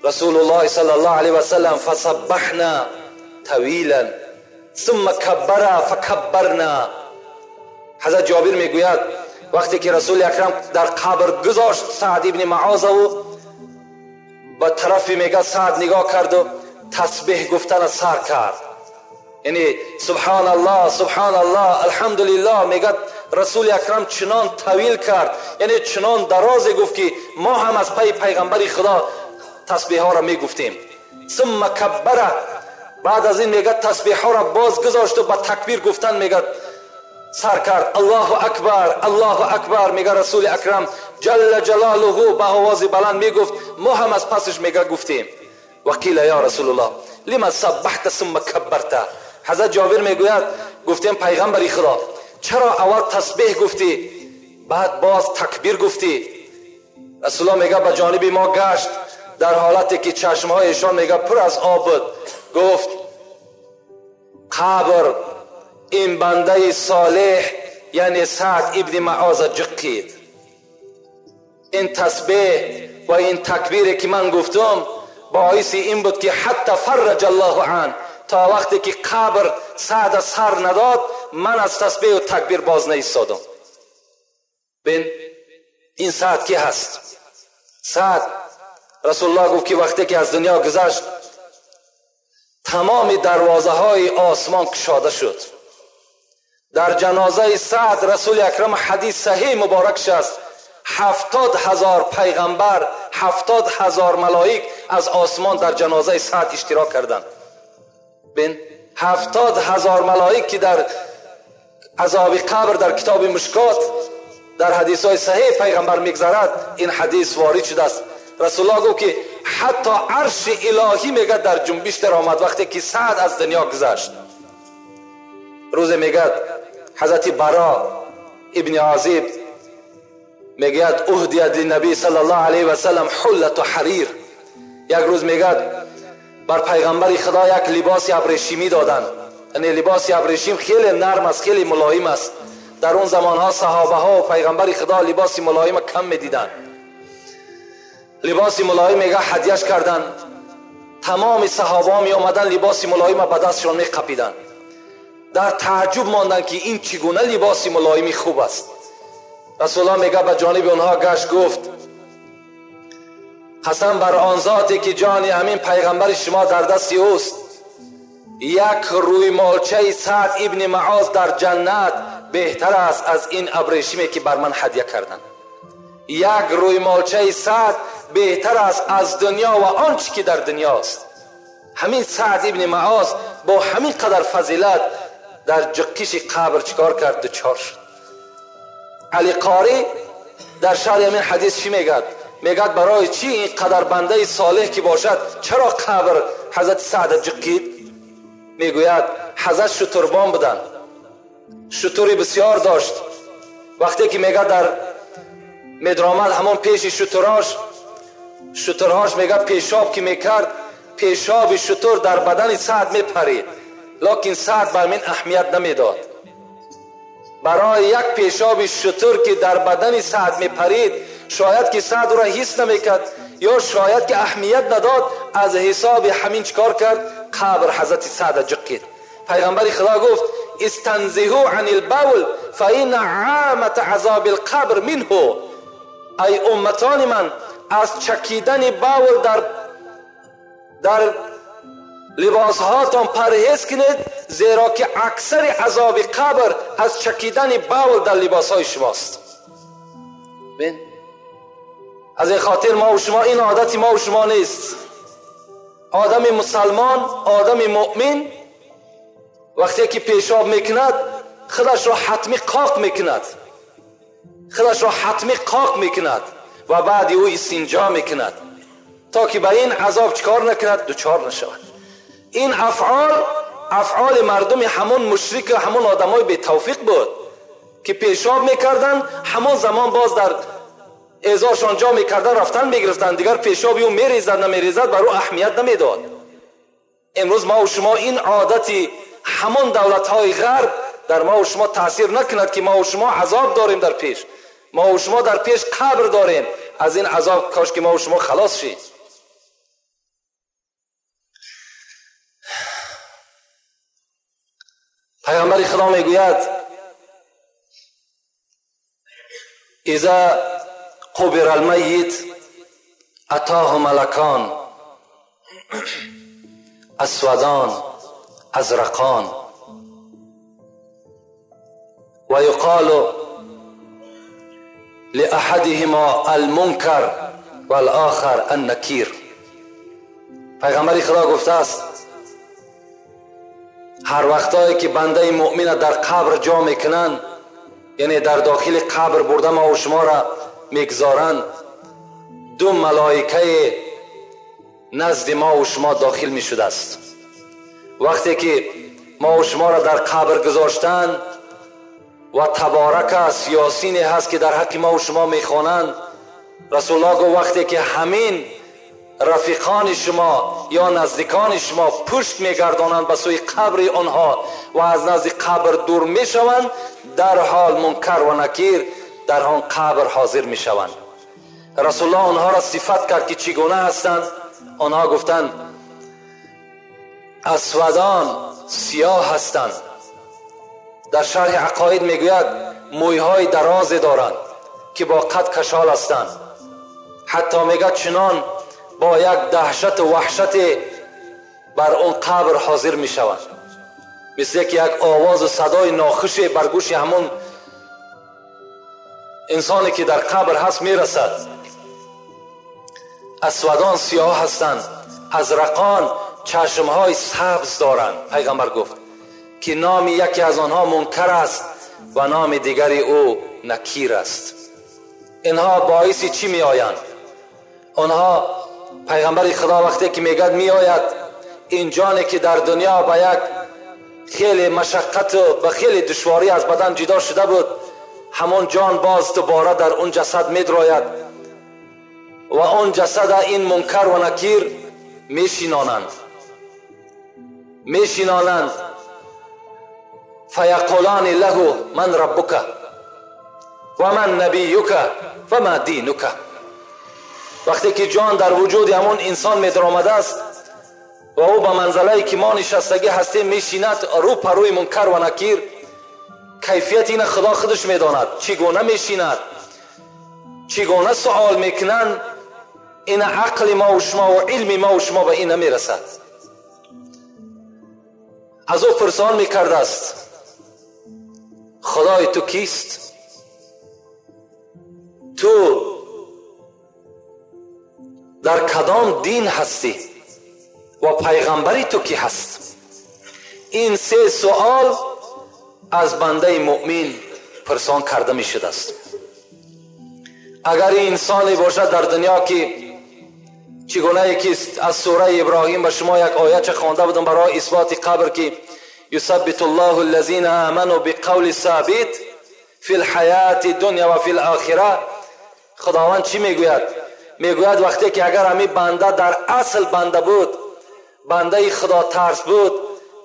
رسول الله صلى الله عليه وسلم فسبحنا طویلا ثم کبر فکبرنا. حضرت جابر میگوید وقتی که رسول اکرم در قبر گذاشت سعد ابن معاذ و به طرف میگه سعد نگاه کرد و تسبیح گفتن سر کرد، یعنی سبحان الله سبحان الله الحمدلله. میگه رسول اکرم چنان طویل کرد، یعنی چنان دراز گفت که ما هم از پی پیغمبر خدا تسبیح ها را میگفتیم. ثم کبر، بعد از این میگه تسبیح ها را باز گذاشت و با تکبیر گفتن میگه سر کرد الله اکبر الله اکبر. میگه رسول اکرم جل جلاله با آواز بلند میگفت، ما هم از پسش میگه گفتیم. وقیل یا رسول الله لما سبحت ثم کبرت. حضرت جابر میگوید گفتیم پیغمبر خدا چرا اول تسبیح گفتی بعد باز تکبیر گفتی؟ رسول الله میگه به جانب ما گشت در حالتی که چشمهایشان میگه پر از آب بود، گفت قبر این بنده صالح یعنی سعد ابن معاذ جقید. این تسبیح و این تکبیر که من گفتم باعث این بود که حتی فرج الله عنه، تا وقتی که قبر سعد سر نداد من از تسبیح و تکبیر باز نایستادم. بین این سعد کی هست؟ سعد رسول الله گفت که وقتی که از دنیا گذشت تمام دروازه های آسمان کشاده شد. در جنازه سعد رسول اکرم حدیث صحیح مبارک است 70,000 پیغمبر 70,000 ملائک از آسمان در جنازه سعد اشتراک کردند. بین 70,000 ملائک که در عذاب قبر در کتاب مشکات در حدیث های صحیح پیغمبر میگذرد این حدیث وارد شده است. رسول الله گفت که حتی عرش الهی میگه در جنبش در آمد وقتی که سعد از دنیا گذشت. روز میگه حضرت برا ابن عازب میگه اهدیت للنبی صلی الله علیه و سلم حلة حریر. یک روز میگه بر پیغمبر خدا یک لباس ابریشمی دادن، یعنی لباس ابریشم خیلی نرم است، خیلی ملایم است. در اون زمانها صحابه ها و پیغمبر خدا لباس ملایم کم میدیدن. لباس ملایم میگه هدیهش کردن، تمام صحابه ها می آمدن لباس ملایم به دستشان می قپیدن، در تعجب ماندن که این چگونه لباس ملایمی خوب است. رسول الله میگه به جانب اونها گشت گفت قسم بر آن ذاتی که جان همین پیغمبر شما در دست اوست، یک روی مالچه سعد ابن معاذ در جنت بهتر است از این ابریشمی که بر من هدیه کردن. یک روی مالچه سعد بهتر است از دنیا و آنچه که در دنیاست. همین سعد ابن معاذ با همین قدر فضیلت در جقیش قبر چیکار کرد؟ دچار شد. علی قاری در شرح همین حدیث چی میگه؟ میگه برای چی این قدر بنده صالح که باشد چرا قبر حضرت سعد جقید؟ میگوید حضرت شتربان بودن، شتری بسیار داشت. وقتی که میگه در میدرآمد همون پیش شترهاش میگه پیشاب که میکرد پیشاب شتر در بدن سعد میپرید، لکن سعد بر من اهمیت نمیداد. برای یک پیشاب شتر که در بدن سعد میپرید شاید که سعد را حس نمیکرد یا شاید که اهمیت نداد، از حساب همین چکار کرد؟ قبر حضرت سعد جقید. پیغمبر خدا گفت استنزهوا عن البول فإن عامة عذاب القبر منه. ای امتان من، از چکیدن بول در لباس هاتان پرهیز کنید، زیرا که اکثر عذاب قبر از چکیدن بول در لباس های شماست. بین از این خاطر ما و شما این عادت ما و شما نیست. آدم مسلمان، آدم مؤمن وقتی که پیشاب میکند خودش را حتمی قاق میکند، خودش را حتمی قاق میکند و بعد او استنجا میکند تا که به این عذاب چکار نکند؟ دچار نشود. این افعال مردم همون مشرک و همون آدمای بی توفیق بود که پیشاب میکردن همون زمان باز در ازارشان جا میکردن رفتن میگرفتن، دیگر پیشاب او میریزد نمیریزد بر او اهمیت نمیداد. امروز ما و شما این عادتی همون دولت های غرب در ما و شما تاثیر نکند که ما و شما عذاب داریم در پیش، ما و شما در پیش قبر داریم. از این عذاب کاش که ما و شما خلاص شید. پیامبر خدا میگوید اذا قبر المیت اتاه ملکان اسودان ازرقان و یقال لأحدهما المنکر والآخر النکیر. پیغمبر خدا گفته است هر وقتایی که بنده مؤمن در قبر جا میکنند، یعنی در داخل قبر برده ما و شما را میگذارند، دو ملائکه نزد ما و شما داخل میشده است. وقتی که ما و شما را در قبر گذاشتند و تبارک است، یاسین هست که در حق ما و شما میخوانند، رسول الله گفت وقتی که همین رفیقان شما یا نزدیکان شما پشت میگردانند به سوی قبر آنها و از نزد قبر دور میشوند، در حال منکر و نکیر در آن قبر حاضر میشوند. رسول الله آنها را صفت کرد که چگونه هستند. آنها گفتند اسودان سیاه هستند. در شرح عقاید میگوید مویهای دراز دارند که با قد کشال هستند. حتی میگه چنان با یک دهشت و وحشت بر اون قبر حاضر میشوند، مثل که یک آواز و صدای ناخوش بر گوش همون انسانی که در قبر هست میرسد. اسودان سیاه هستند، ازرقان چشمهای سبز دارند. پیغمبر گفت که نام یکی از آنها منکر است و نام دیگری او نکیر است. اینها باعث چی می آیند؟ آنها پیغمبر خدا وقتی که میگد می آید این جانی که در دنیا با یک خیلی مشقت و به خیلی دشواری از بدن جدا شده بود، همون جان باز دوباره در اون جسد می دراید و اون جسد این منکر و نکیر میشینانند. فیقولان له من ربک و من نبیک و ما دینک. وقتی که جان در وجود همون انسان می درآمده است و او به منزله که ما نشستگی هستیم میشیند، رو پروی منکر و نکیر، کیفیت این خدا خودش میداند چگونه میشیند، چگونه سوال میکنند. این عقل ما و شما و علم ما و شما به این نمیرسد. از او پرسان میکرده است خدای تو کیست؟ تو در کدام دین هستی و پیغمبری تو کی هست؟ این سه سوال از بنده مؤمن پرسان کرده می شده است. اگر انسانی باشد در دنیا که چگونه یکی از سوره ابراهیم به شما یک آیه خوانده بودم برای اثبات قبر که یثبت الله الذین آمنوا بقول ثابت فی الحیات الدنیا و فی الاخره. خداوند چی میگوید؟ میگوید وقتی که اگر همین بنده در اصل بنده بود، بنده خدا ترس بود،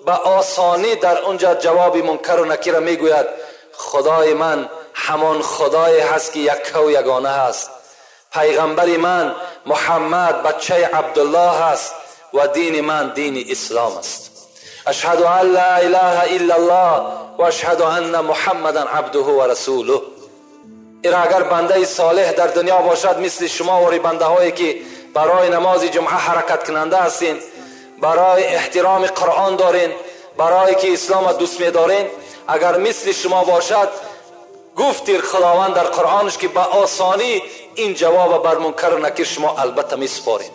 به آسانی در اونجا جواب منکر و نکیر میگوید خدای من همان خدای هست که یک و یگانه هست، پیغمبر من محمد بچه عبدالله هست و دین من دین اسلام است. اشهد ان لا اله الا الله و اشهد ان محمدا عبده و رسوله. اگر بنده صالح در دنیا باشد مثل شما و بنده هایی که برای نماز جمعه حرکت کننده هستین، برای احترام قرآن دارین، برای که اسلام دوست می‌دارین، اگر مثل شما باشد، گفتیر خداوند در قرآنش که به آسانی این جواب بر منکر و نکیر شما البته میسپارین.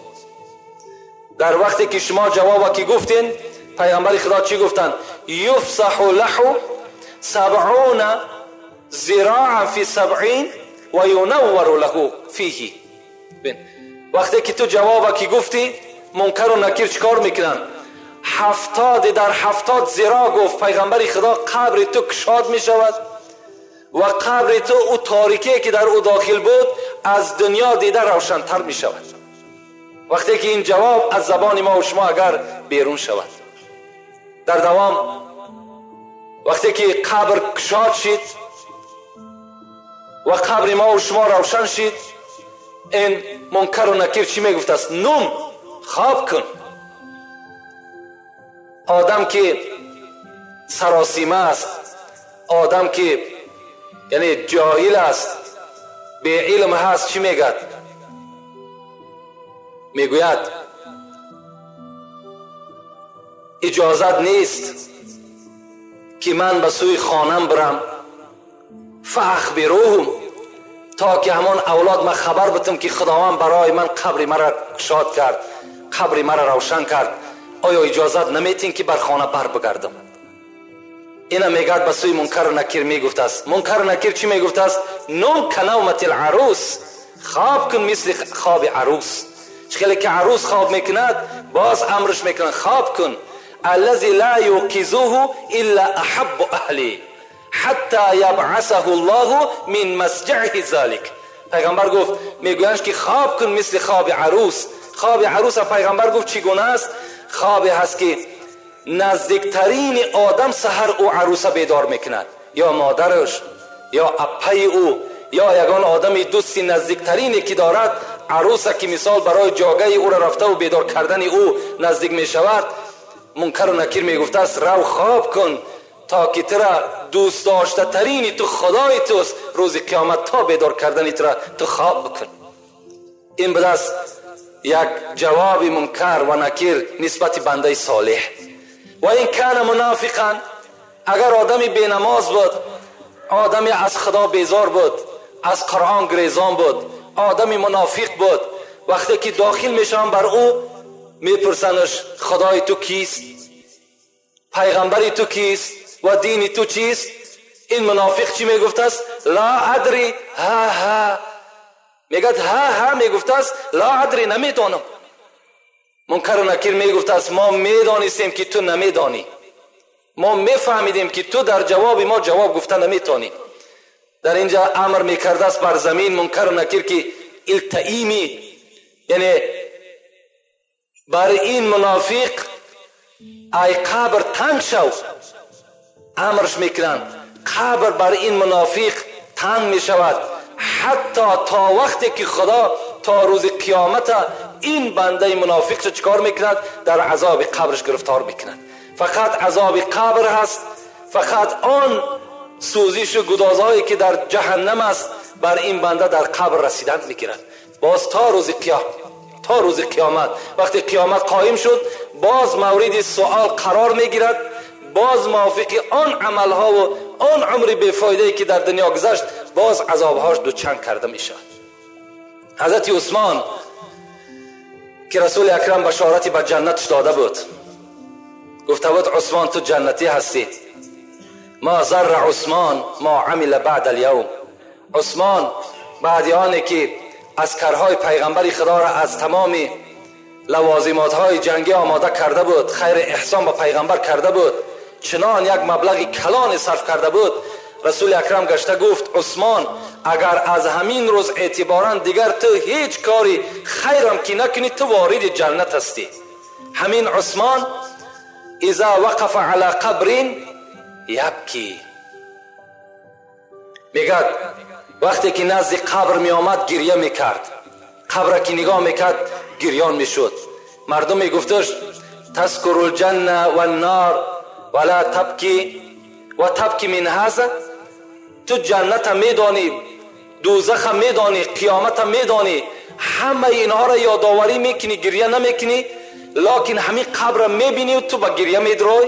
در وقتی که شما جواب که گفتین، پیامبر خدا چی گفتن؟ یفسح له 70 ذراعا فی 70 و ینور له فیه. وقتی که تو جواب که گفتی، منکر و نکیر چیکار میکنن؟ 70 در 70 ذراع گفت پیغمبر خدا قبر تو کشاد میشود و قبر تو او تاریکی که در او داخل بود از دنیا دیده روشنتر می شود. وقتی که این جواب از زبان ما و شما اگر بیرون شود. در دوام وقتی که قبر کشاد شد و قبر ما و شما روشن شد، ин Мункар ва Накир чӣ мегуфт аст? Нум, хоб кун. Одам ки саросима аст, одам ки яъне ҷоҳил аст, беилм ҳаст, чӣ мегӯяд? Мегӯяд иҷозат нест ки ман ба сӯи хонам бирам, фаахбируҳум, то ки ҳамон авлод ман хабар битам ки Худованд барои ман қабри маро кушод кард, қабри маро равшан кард. Оё иҷозат наметин ки бар хона бар бигардам? Ина мегӯяд ба сӯи Мункару Накир мегуфтааст. Мункару Накир чӣ мегуфтааст? Нум канавмати ларус, хоб кун мисли хоби арус. Чӣ хеле ки арус хоб мекунад, боз амрш мекунад хоб кун. Аллази ла юқизуҳу илла аҳаббу аҳли ҳатта ябъасаҳу Аллоҳу мин масҷаъиҳи залик. Пайғамбар гуфт, мегӯянд ки хоб кун мисли хоби арус. Хоби аруса пайғамбар гуфт чӣ гуна аст? Хобе ҳаст ки наздиктарини одам саҳар ӯ аруса бедор мекунад, ё модараш, ё аппаи ӯ, ё ягон одами дӯсти наздиктарине ки дорад. Аруса ки мисол барои ҷогаи ӯро рафтаву бедор кардани ӯ наздик мешавад, Мункару Накир мегуфтааст рав хоб кун то ки тура дӯст доштатарини ту Худои туст, рӯзи қиёмат то бедор кардани тура ту хоб бикун. Ин будааст як ҷавоби Мункар ва Накир нисбати бандаи солеҳ. Ва ин кана мунофиқан, агар одами бенамоз буд, одами аз Худо безор буд, аз Қуръон гирезон буд, одами мунофиқ буд, вақте ки дохил мешаванд бар ӯ мепурсандаш Худои ту кист, пайғамбари ту кист ва дини ту чист? Ин мунофиқ чӣ мегуфтааст? Ла адри, ҳа ҳа. Мегӯяд ҳа ҳа мегуфтааст, ла адри, намедонам. Мункару Накир мегуфтааст мо медонистем ки ту намедонӣ, мо мефаҳмидем ки ту дар ҷавоби мо ҷавоб гуфта наметонӣ. Дар инҷа амр мекардааст бар замин Мункару Накир ки илтаими, яъне бар ин мунофиқ ай қабр танг шав, амрш мекунанд. Қабр бар ин мунофиқ танг мешавад ҳатто то вақте ки Худо то рӯзи қиёмата ин бандаи мунофиқша чӣ кор мекунад? Дар азоби қабрш гирифтор мекунад. Фақат азоби қабр ҳаст, фақат он сӯзишу гудозҳое ки дар ҷаҳаннам аст бар ин банда дар қабр расидан мегирад. Боз то рӯзи қиёмат, вақте қиёмат қоим шуд, боз мавриди суол қарор мегирад, боз мувофиқи он амалҳову он умри бефоидае ки дар дунё гузашт, боз азобҳош дучанд карда мешавад. Ҳазрати Усмон ки Расули Акрам башорати ба ҷаннатш дода буд, гуфта буд Усмон ту ҷаннатӣ ҳастӣ. Ма зарра Усмон ма амила баъд аlyавм. Усмон баъди оне ки аскарҳои пайғамбари Худоро аз тамоми лавозимотҳои ҷангӣ омода карда буд, хайри эҳсон ба пайғамбар карда буд, чунон як маблағи калоне сарф карда буд, Расули Акрам гашта гуфт Усмон агар аз ҳамин рӯз эътиборан дигар ту ҳеҷ кори хайрам ки накунӣ, ту вориди ҷаннат ҳастӣ. Ҳамин Усмон иза вақафа ала қабрин ябки, мегӯяд вақте ки назди қабр меомад гирья мекард, қабра ки нигоҳ мекард гирён мешуд. Мардум мегуфташ таскуру лҷанна ваннор вала табки ва табки мин ҳаза, ту ҷанната медонӣ, дӯзаха медонӣ, қиёмата медонӣ, ҳамаи инҳоро ёдоварӣ мекунӣ, гирья намекунӣ, локин ҳамин қабра мебинӣ ту ба гирья медрой.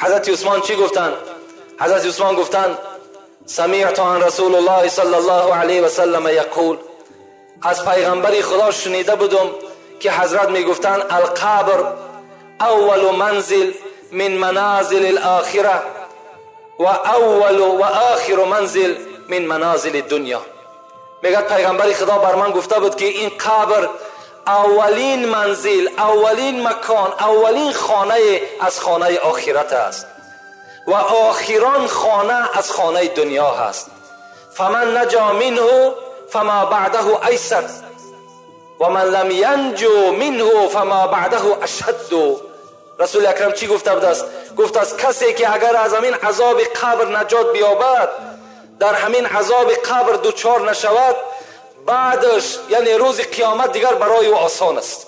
Ҳазрати Усмон чӣ гуфтанд? Ҳазрати Усмон гуфтанд самиъту ан расулуллоҳи саллаллоҳу алайҳи васаллам яқул, аз пайғамбари Худо шунида будум ки ҳазрат мегуфтанд алқабр аввалу манзил мин маназили лохира ва аввалу ва охиру манзил мин маназили дунё. Мегӯяд пайғамбари Худо бар ман гуфта буд ки ин қабр аввалин манзил, аввалин макон, аввалин хонае аз хонаи охират аст ва охирон хона аз хонаи дунё ҳаст. фаман наҷа минҳу фама баъдаҳу айсар ва ман лам янҷу минҳу фама баъдаҳу ашадду. Расули Акрам чӣ гуфта будааст? Гуфтааст касе ки агар аз ҳамин азоби қабр наҷот биёбад, дар ҳамин азоби қабр дучор нашавад, بعدش یعنی روز قیامت دیگر برای او آسان است.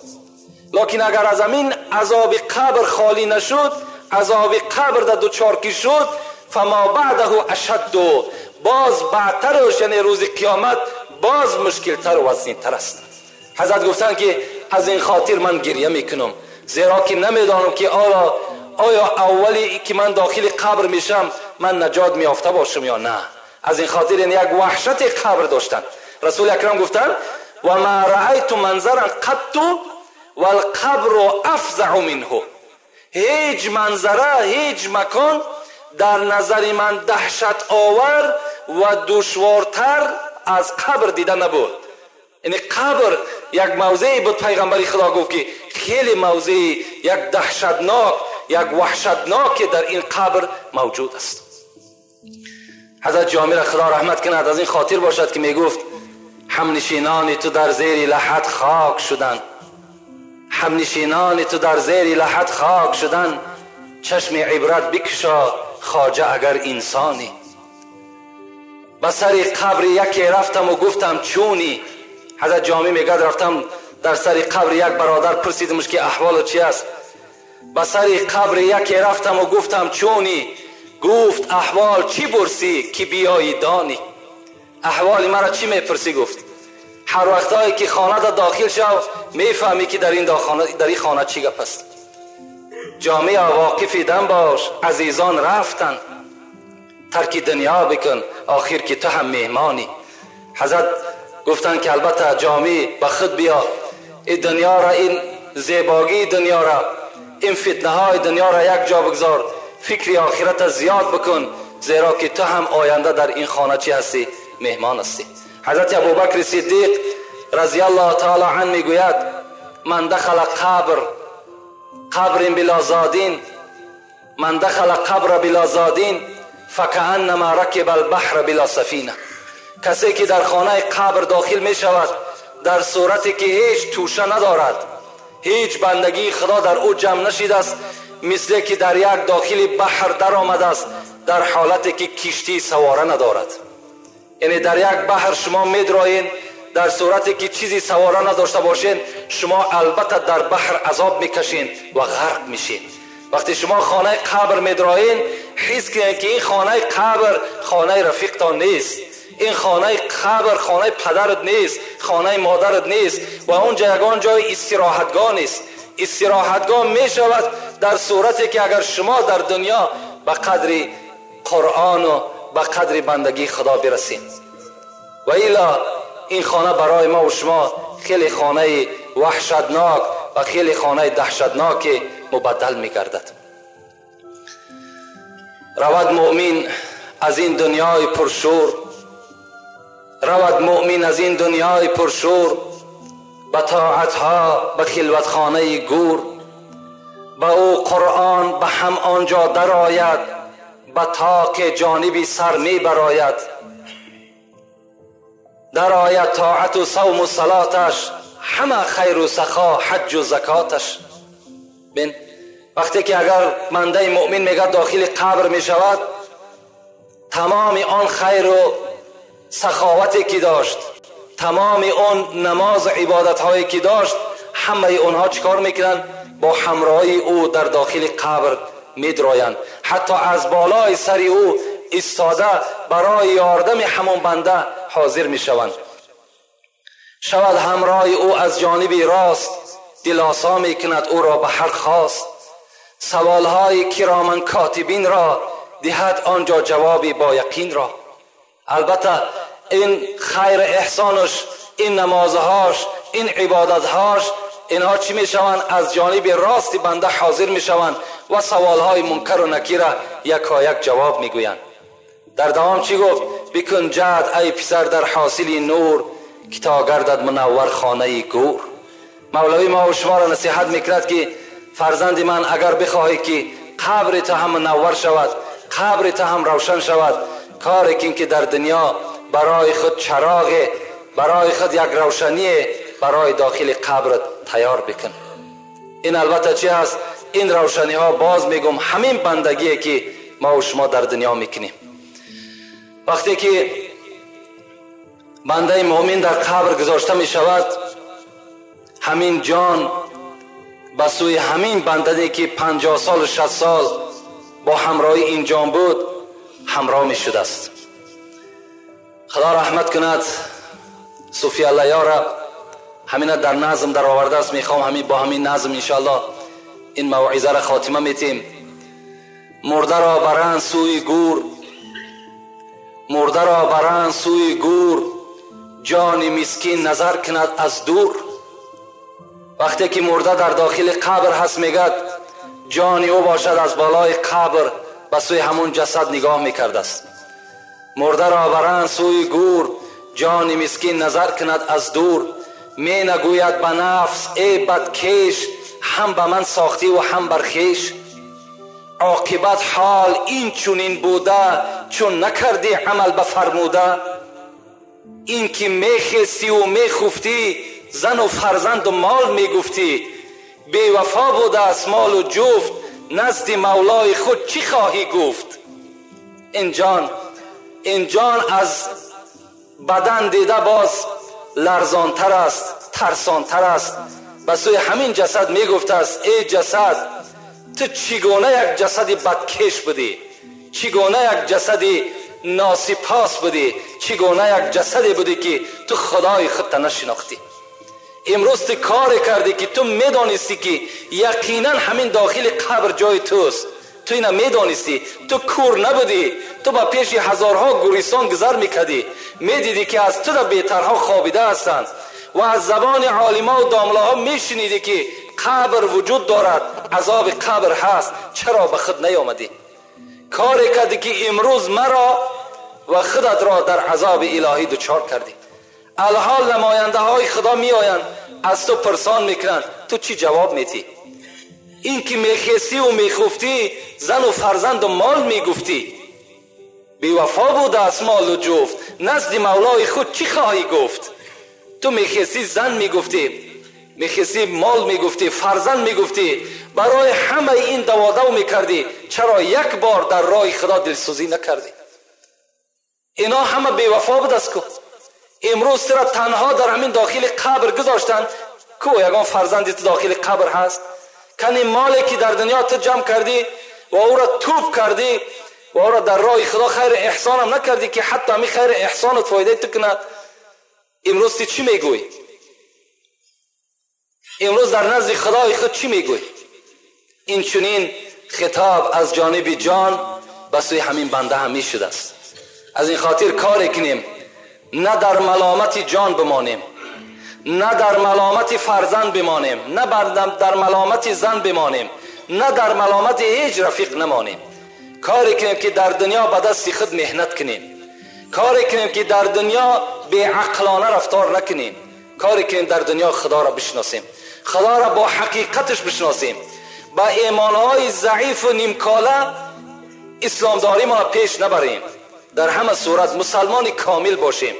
لکن اگر از همین عذاب قبر خالی نشد، عذاب قبر در دوچار کی شد، فما بعده اشد، باز بعدترش یعنی روز قیامت باز مشکلتر و وزنینتر است. حضرت گفتند که از این خاطر من گریه میکنم، زیرا که نمیدانم که آیا اولی که من داخل قبر میشم من نجات میافته باشم یا نه. از این خاطر یعنی یک وحشت قبر داشتن. رسول اکرم گفتند و ما رأیت منظرا قط والقبر افزع منه، هیچ منظره، هیچ مکان در نظر من دهشت آور و دشوارتر از قبر دیده نبود. یعنی قبر یک موضعی بود، پیغمبر خدا گفت که خیلی موضعی یک دهشتناک، یک وحشتناک در این قبر موجود است. حضرت جامی را خدا رحمت کند، از این خاطر باشد که میگفت همنشینان تو در زیر لحد خاک شدن، همنشینان تو در زیر لحد خاک شدن، چشم عبرت بکشا خواجه اگر انسانی. به سر قبر یکی رفتم و گفتم چونی. حضرت جامی میگه رفتم در سر قبر یک برادر پرسیدمش که احوال چی است. به سر قبر یکی رفتم و گفتم چونی، گفت احوال چی پرسی که بیایی دانی. احوال مرا چی میپرسی؟ گفت هر وقتایی که خانه در داخل شو میفهمی که در این خانه چی گپ است. جامعه واقف دم باش، عزیزان رفتن، ترک دنیا بکن آخر که تو هم مهمانی. حضرت گفتن که البته جامعه به خود بیا، این دنیا را، این زیباگی دنیا را، این فتنه های دنیا را یک جا بگذار، فکر آخرت زیاد بکن، زیرا که تو هم آینده در این خانه چی هستی؟ مهمان هستی. حضرت ابوبکر صدیق رضی الله تعالی عنه میگوید من دخل قبر قبر بلا زادین، من دخل قبر بلا زادین فکأنما رکب البحر بلا سفینه. کسی که در خانه قبر داخل می شود در صورتی که هیچ توشه ندارد، هیچ بندگی خدا در او جمع نشیده است، مثل که در یک داخل بحر در آمده است در حالتی که کشتی سواره ندارد. یعنی در یک بحر شما میدرایین، در صورتی که چیزی سواره نداشته باشین شما البته در بحر عذاب میکشین و غرق میشین. وقتی شما خانه قبر میدرایین حس کنین که این خانه قبر خانه رفیقتان نیست، این خانه قبر خانه پدرت نیست، خانه مادرت نیست و اونجا یگان جای استراحتگاه نیست. استراحتگاه میشود در صورتی که اگر شما در دنیا به قدر قرآن و به قدر بندگی خدا برسین، و الا این خانه برای ما و شما خیلی خانه وحشتناک و خیلی خانه دهشتناک مبدل میگردد. رود مؤمن از این دنیای پرشور، رود مؤمن از این دنیای پرشور، به طاعتها به خلوتخانه گور، به او قرآن به هم آنجا درآید، به طاق جانبی سر می براید. درآید طاعت و صوم و صلاتش، همه خیر و سخا حج و زکاتش. بین وقتی که اگر بنده مؤمن میگه داخل قبر می شود، تمام آن خیر و سخاوتی که داشت، تمام آن نماز و عبادت هایی که داشت، همه اونها چیکار میکنن؟ با همراهی او در داخل قبر میدرایند. حتی از بالای سر او ایستاده برای یاردم همان بنده حاضر میشوند. شود همراه او از جانب راست، دلاسا میکند او را به هر خواست. سوالهای کرامن کاتبین را دهد آنجا جوابی با یقین را. البته این خیر احسانش، این نمازهاش، این عبادتهاش، اینها چی میشوند؟ از جانب راست بنده حاضر میشوند و سوالهای منکر و نکیر را یکایک جواب میگویند. در دوام چی گفت؟ بکن جهد ای پسر در حاصل نور، که تا گردد منور خانه گور. مولوی ما و شما را نصیحت میکرد که فرزند من، اگر بخواهی که قبر تو هم منور شود، قبر تو هم روشن شود، کاری کن که در دنیا برای خود چراغ، برای خود یک روشنی برای داخل قبرت تیار بکن. این البته چی هست؟ این روشنی ها باز میگم همین بندگیه که ما و شما در دنیا میکنیم. وقتی که بنده مؤمن در قبر گذاشته می شود، همین جان به سوی همین بنده که 50 سال و 60 سال با همراهی این جان بود همراه می شده است. خدا رحمت کند صوفی الله یارا همین در نظم در آورده است. میخوام همین با همین نظم انشاءالله این موعظه را خاتمه میتیم. مرده را برند سوی گور، مرده را برند سوی گور، جان مسکین نظر کند از دور. وقتی که مرده در داخل قبر هست میگد جان او باشد از بالای قبر به سوی همون جسد نگاه میکرده است. مرده را برند سوی گور، جان مسکین نظر کند از دور. می نگوید به نفس ای بدکیش، هم به من ساختی و هم بر خویش. عاقبت حال این چنین بوده، چون نکردی عمل به فرموده. این که میخستی و میخفتی، زن و فرزند و مال میگفتی. بی وفا بوده است مال و جفت، نزد مولای خود چی خواهی گفت؟ این جان از بدن دیده باز لرزانتر است، ترسانتر است. به سوی همین جسد میگفت است ای جسد، تو چگونه یک جسد بدکش بودی، چگونه یک جسد ناسپاس بودی، چگونه یک جسدی بودی که تو خدای خودت نشناختی. امروز تو کار کردی که تو میدانستی که یقینا همین داخل قبر جای توست. تو اینا میدانستی، تو کور نبودی، تو با پیش هزارها گوریسان گذر میکردی، میدیدی که از تو در بهترها خوابیده هستند و از زبان عالما و داملاها میشنیدی که قبر وجود دارد، عذاب قبر هست. چرا به خود نیامدی؟ کاری کردی که امروز مرا و خودت را در عذاب الهی دچار کردی. الحال نماینده های خدا می آیند از تو پرسان میکنند، تو چی جواب میتی؟ این که میخستی و میخفتی، زن و فرزند و مال میگفتی. بی وفا بوده از مال و جفت، نزد مولای خود چی خواهی گفت؟ تو میخستی زن میگفتی، میخستی مال میگفتی، فرزند میگفتی، برای همه این دوادو میکردی. چرا یک بار در راه خدا دلسوزی نکردی؟ اینا همه بی وفا بود است. کو امروز تو را تنها در همین داخل قبر گذاشتن. کو یگان فرزندی تو داخل قبر هست؟ کنی مالی که در دنیا تو جمع کردی و او را توپ کردی و او را در راه خدا خیر احسان هم نکردی که حتی همی خیر احسانت فایده تو کند. امروز تو چی میگوی؟ امروز در نزد خدای خود چی میگوی؟ این چنین خطاب از جانب جان به سوی همین بنده هم میشده است. از این خاطر کار کنیم نه در ملامت جان بمانیم، نه در ملامت فرزند بمانیم، نه در ملامت زن بمانیم، نه در ملامت هیچ رفیق نمانیم. کاری کنیم که در دنیا به دست خود مهنت کنیم، کاری کنیم که در دنیا بی عقلانه رفتار نکنیم، کاری کنیم در دنیا خدا را بشناسیم، خدا را با حقیقتش بشناسیم. با ایمانهای ضعیف و نیمکاله اسلامداری ما پیش نبریم. در همه صورت مسلمان کامل باشیم،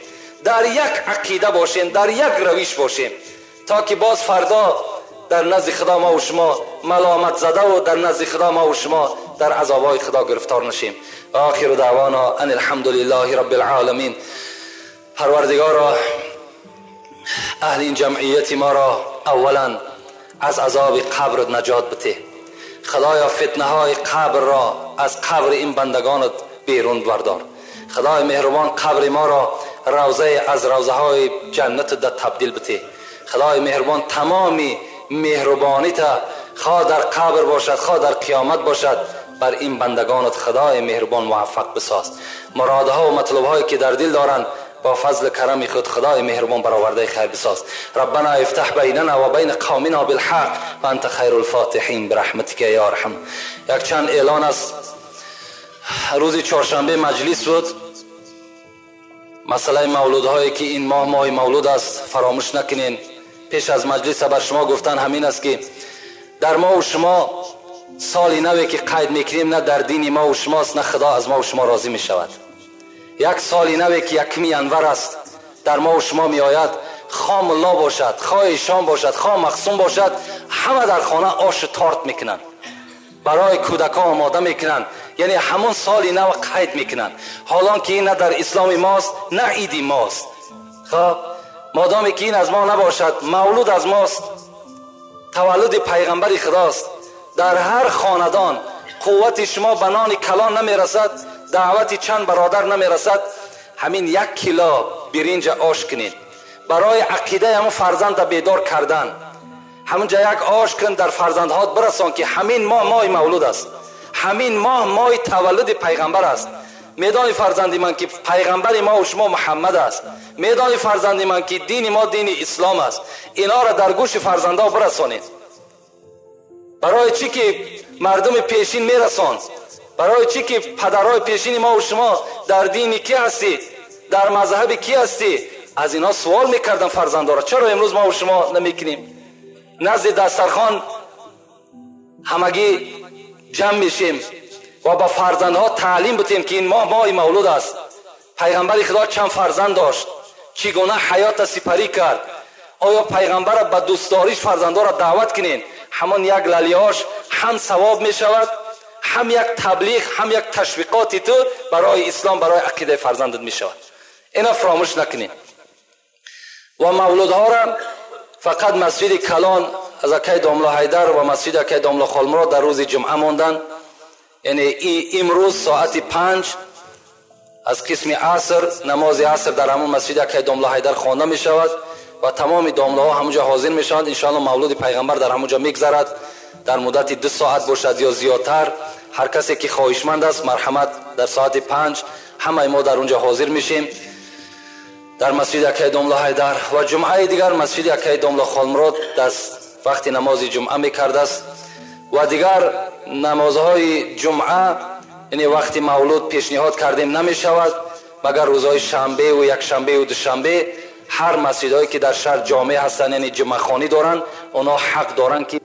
در یک عقیده باشیم، در یک رویش باشیم، تا که باز فردا در نزد خدا ما و شما ملامت زده و در نزد خدا ما و شما در عذابهای خدا گرفتار نشیم. و آخر دعوانا ان الحمد لله رب العالمین. پروردگارا اهل این جمعیت ما را اولا از عذاب قبر نجات بده. خدایا فتنه های قبر را از قبر این بندگانت بیرون بردار. خدای مهربان قبر ما را روضه از روضه های جنت در تبدیل بده. خدای مهربان تمامی مهربانی تا خواه در قبر باشد خواه در قیامت باشد بر این بندگانت خدای مهربان موفق بساز. مرادها و مطلبهایی که در دل دارند با فضل کرم خود خدای مهربان برآورده خیر بساز. ربنا افتح بیننا و بین قومنا بالحق و انت خیر الفاتحین برحمتک یا ارحم. یک چند اعلان است. روز چهارشنبه مجلس بود. مسئله مولودهایی که این ماه ماه مولود است فراموش نکنین. پیش از مجلس بر شما گفتن همین است که در ما و شما سال نوی که قید میکنیم نه در دین ما و شماست نه خدا از ما و شما راضی میشود. یک سال نوی که یکمی ینور است در ما و شما می آید، خواه ملا باشد خواه شام باشد خواه مخصوم باشد، همه در خانه آش تارت میکنن، برای کودکان آماده میکنن، یعنی همون سال نو قید میکنن. حالان که این نه در اسلام ماست نه عیدی ماست. خب مادامی که این از ما نباشد، مولود از ماست، تولد پیغمبر خداست. در هر خاندان قوت شما به نان کلان نمیرسد، دعوت چند برادر نمیرسد، همین 1 کیلو برنج آش کنید برای عقیده همون فرزند بیدار کردن. همونجا یک آش کن در فرزندهات برسان که همین ماه ماه مولود است، همین ماه ماه تولد پیغمبر است. میدانی فرزندی من که پیغمبر ما و شما محمد است، میدانی فرزندی من که دین ما دین اسلام است. اینا را در گوش فرزندها برسانید. برای چی که مردم پیشین میرساند؟ برای چی که پدرای پیشین ما و شما در دین کی هستی، در مذهب کی هستی؟ از اینا سوال میکردن فرزندها را. چرا امروز ما و شما نمیکنیم؟ نزد دسترخوان همگی جمع میشیم و با فرزندها تعلیم بتیم که این ماه ماه مولود است. پیغمبر خدا چند فرزند داشت، چگونه حیات سپری کرد. آیا پیغمبر به دوستداریش فرزندها را دعوت کنین؟ همان یک للیاش هم ثواب میشود، هم یک تبلیغ، هم یک تشویقاتی تو برای اسلام، برای عقیده فرزندت میشود. اینا فراموش نکنین. و مولودها را فقط مسجد کلان از اکای داملا حیدر و مسجد اکای داملا خالمراد در روز جمعه ماندن. یعنی امروز ساعت 5 از قسم عصر، نماز عصر در همون مسجد اکای داملا حیدر خوانده می شود و تمام داملاها همونجا حاضر می شوند. انشاءالله مولود پیغمبر در همونجا میگذرد، در مدت 2 ساعت باشد یا زیادتر. هر کسی که خواهشمند است مرحمت، در ساعت 5 همه ما در اونجا حاضر میشیم در مسجد اکای داملا حیدر. و جمعه دیگر مسجد اکای داملا خالمراد در وقت نماز جمعه میکرده است. و دیگر نمازهای جمعه یعنی وقتی مولود پیشنهاد کردیم نمیشود، مگر روزهای شنبه و یک شنبه و دوشنبه هر مسجدهایی که در شهر جامع هستند، یعنی جمعه خوانی دارند، اونا حق دارند که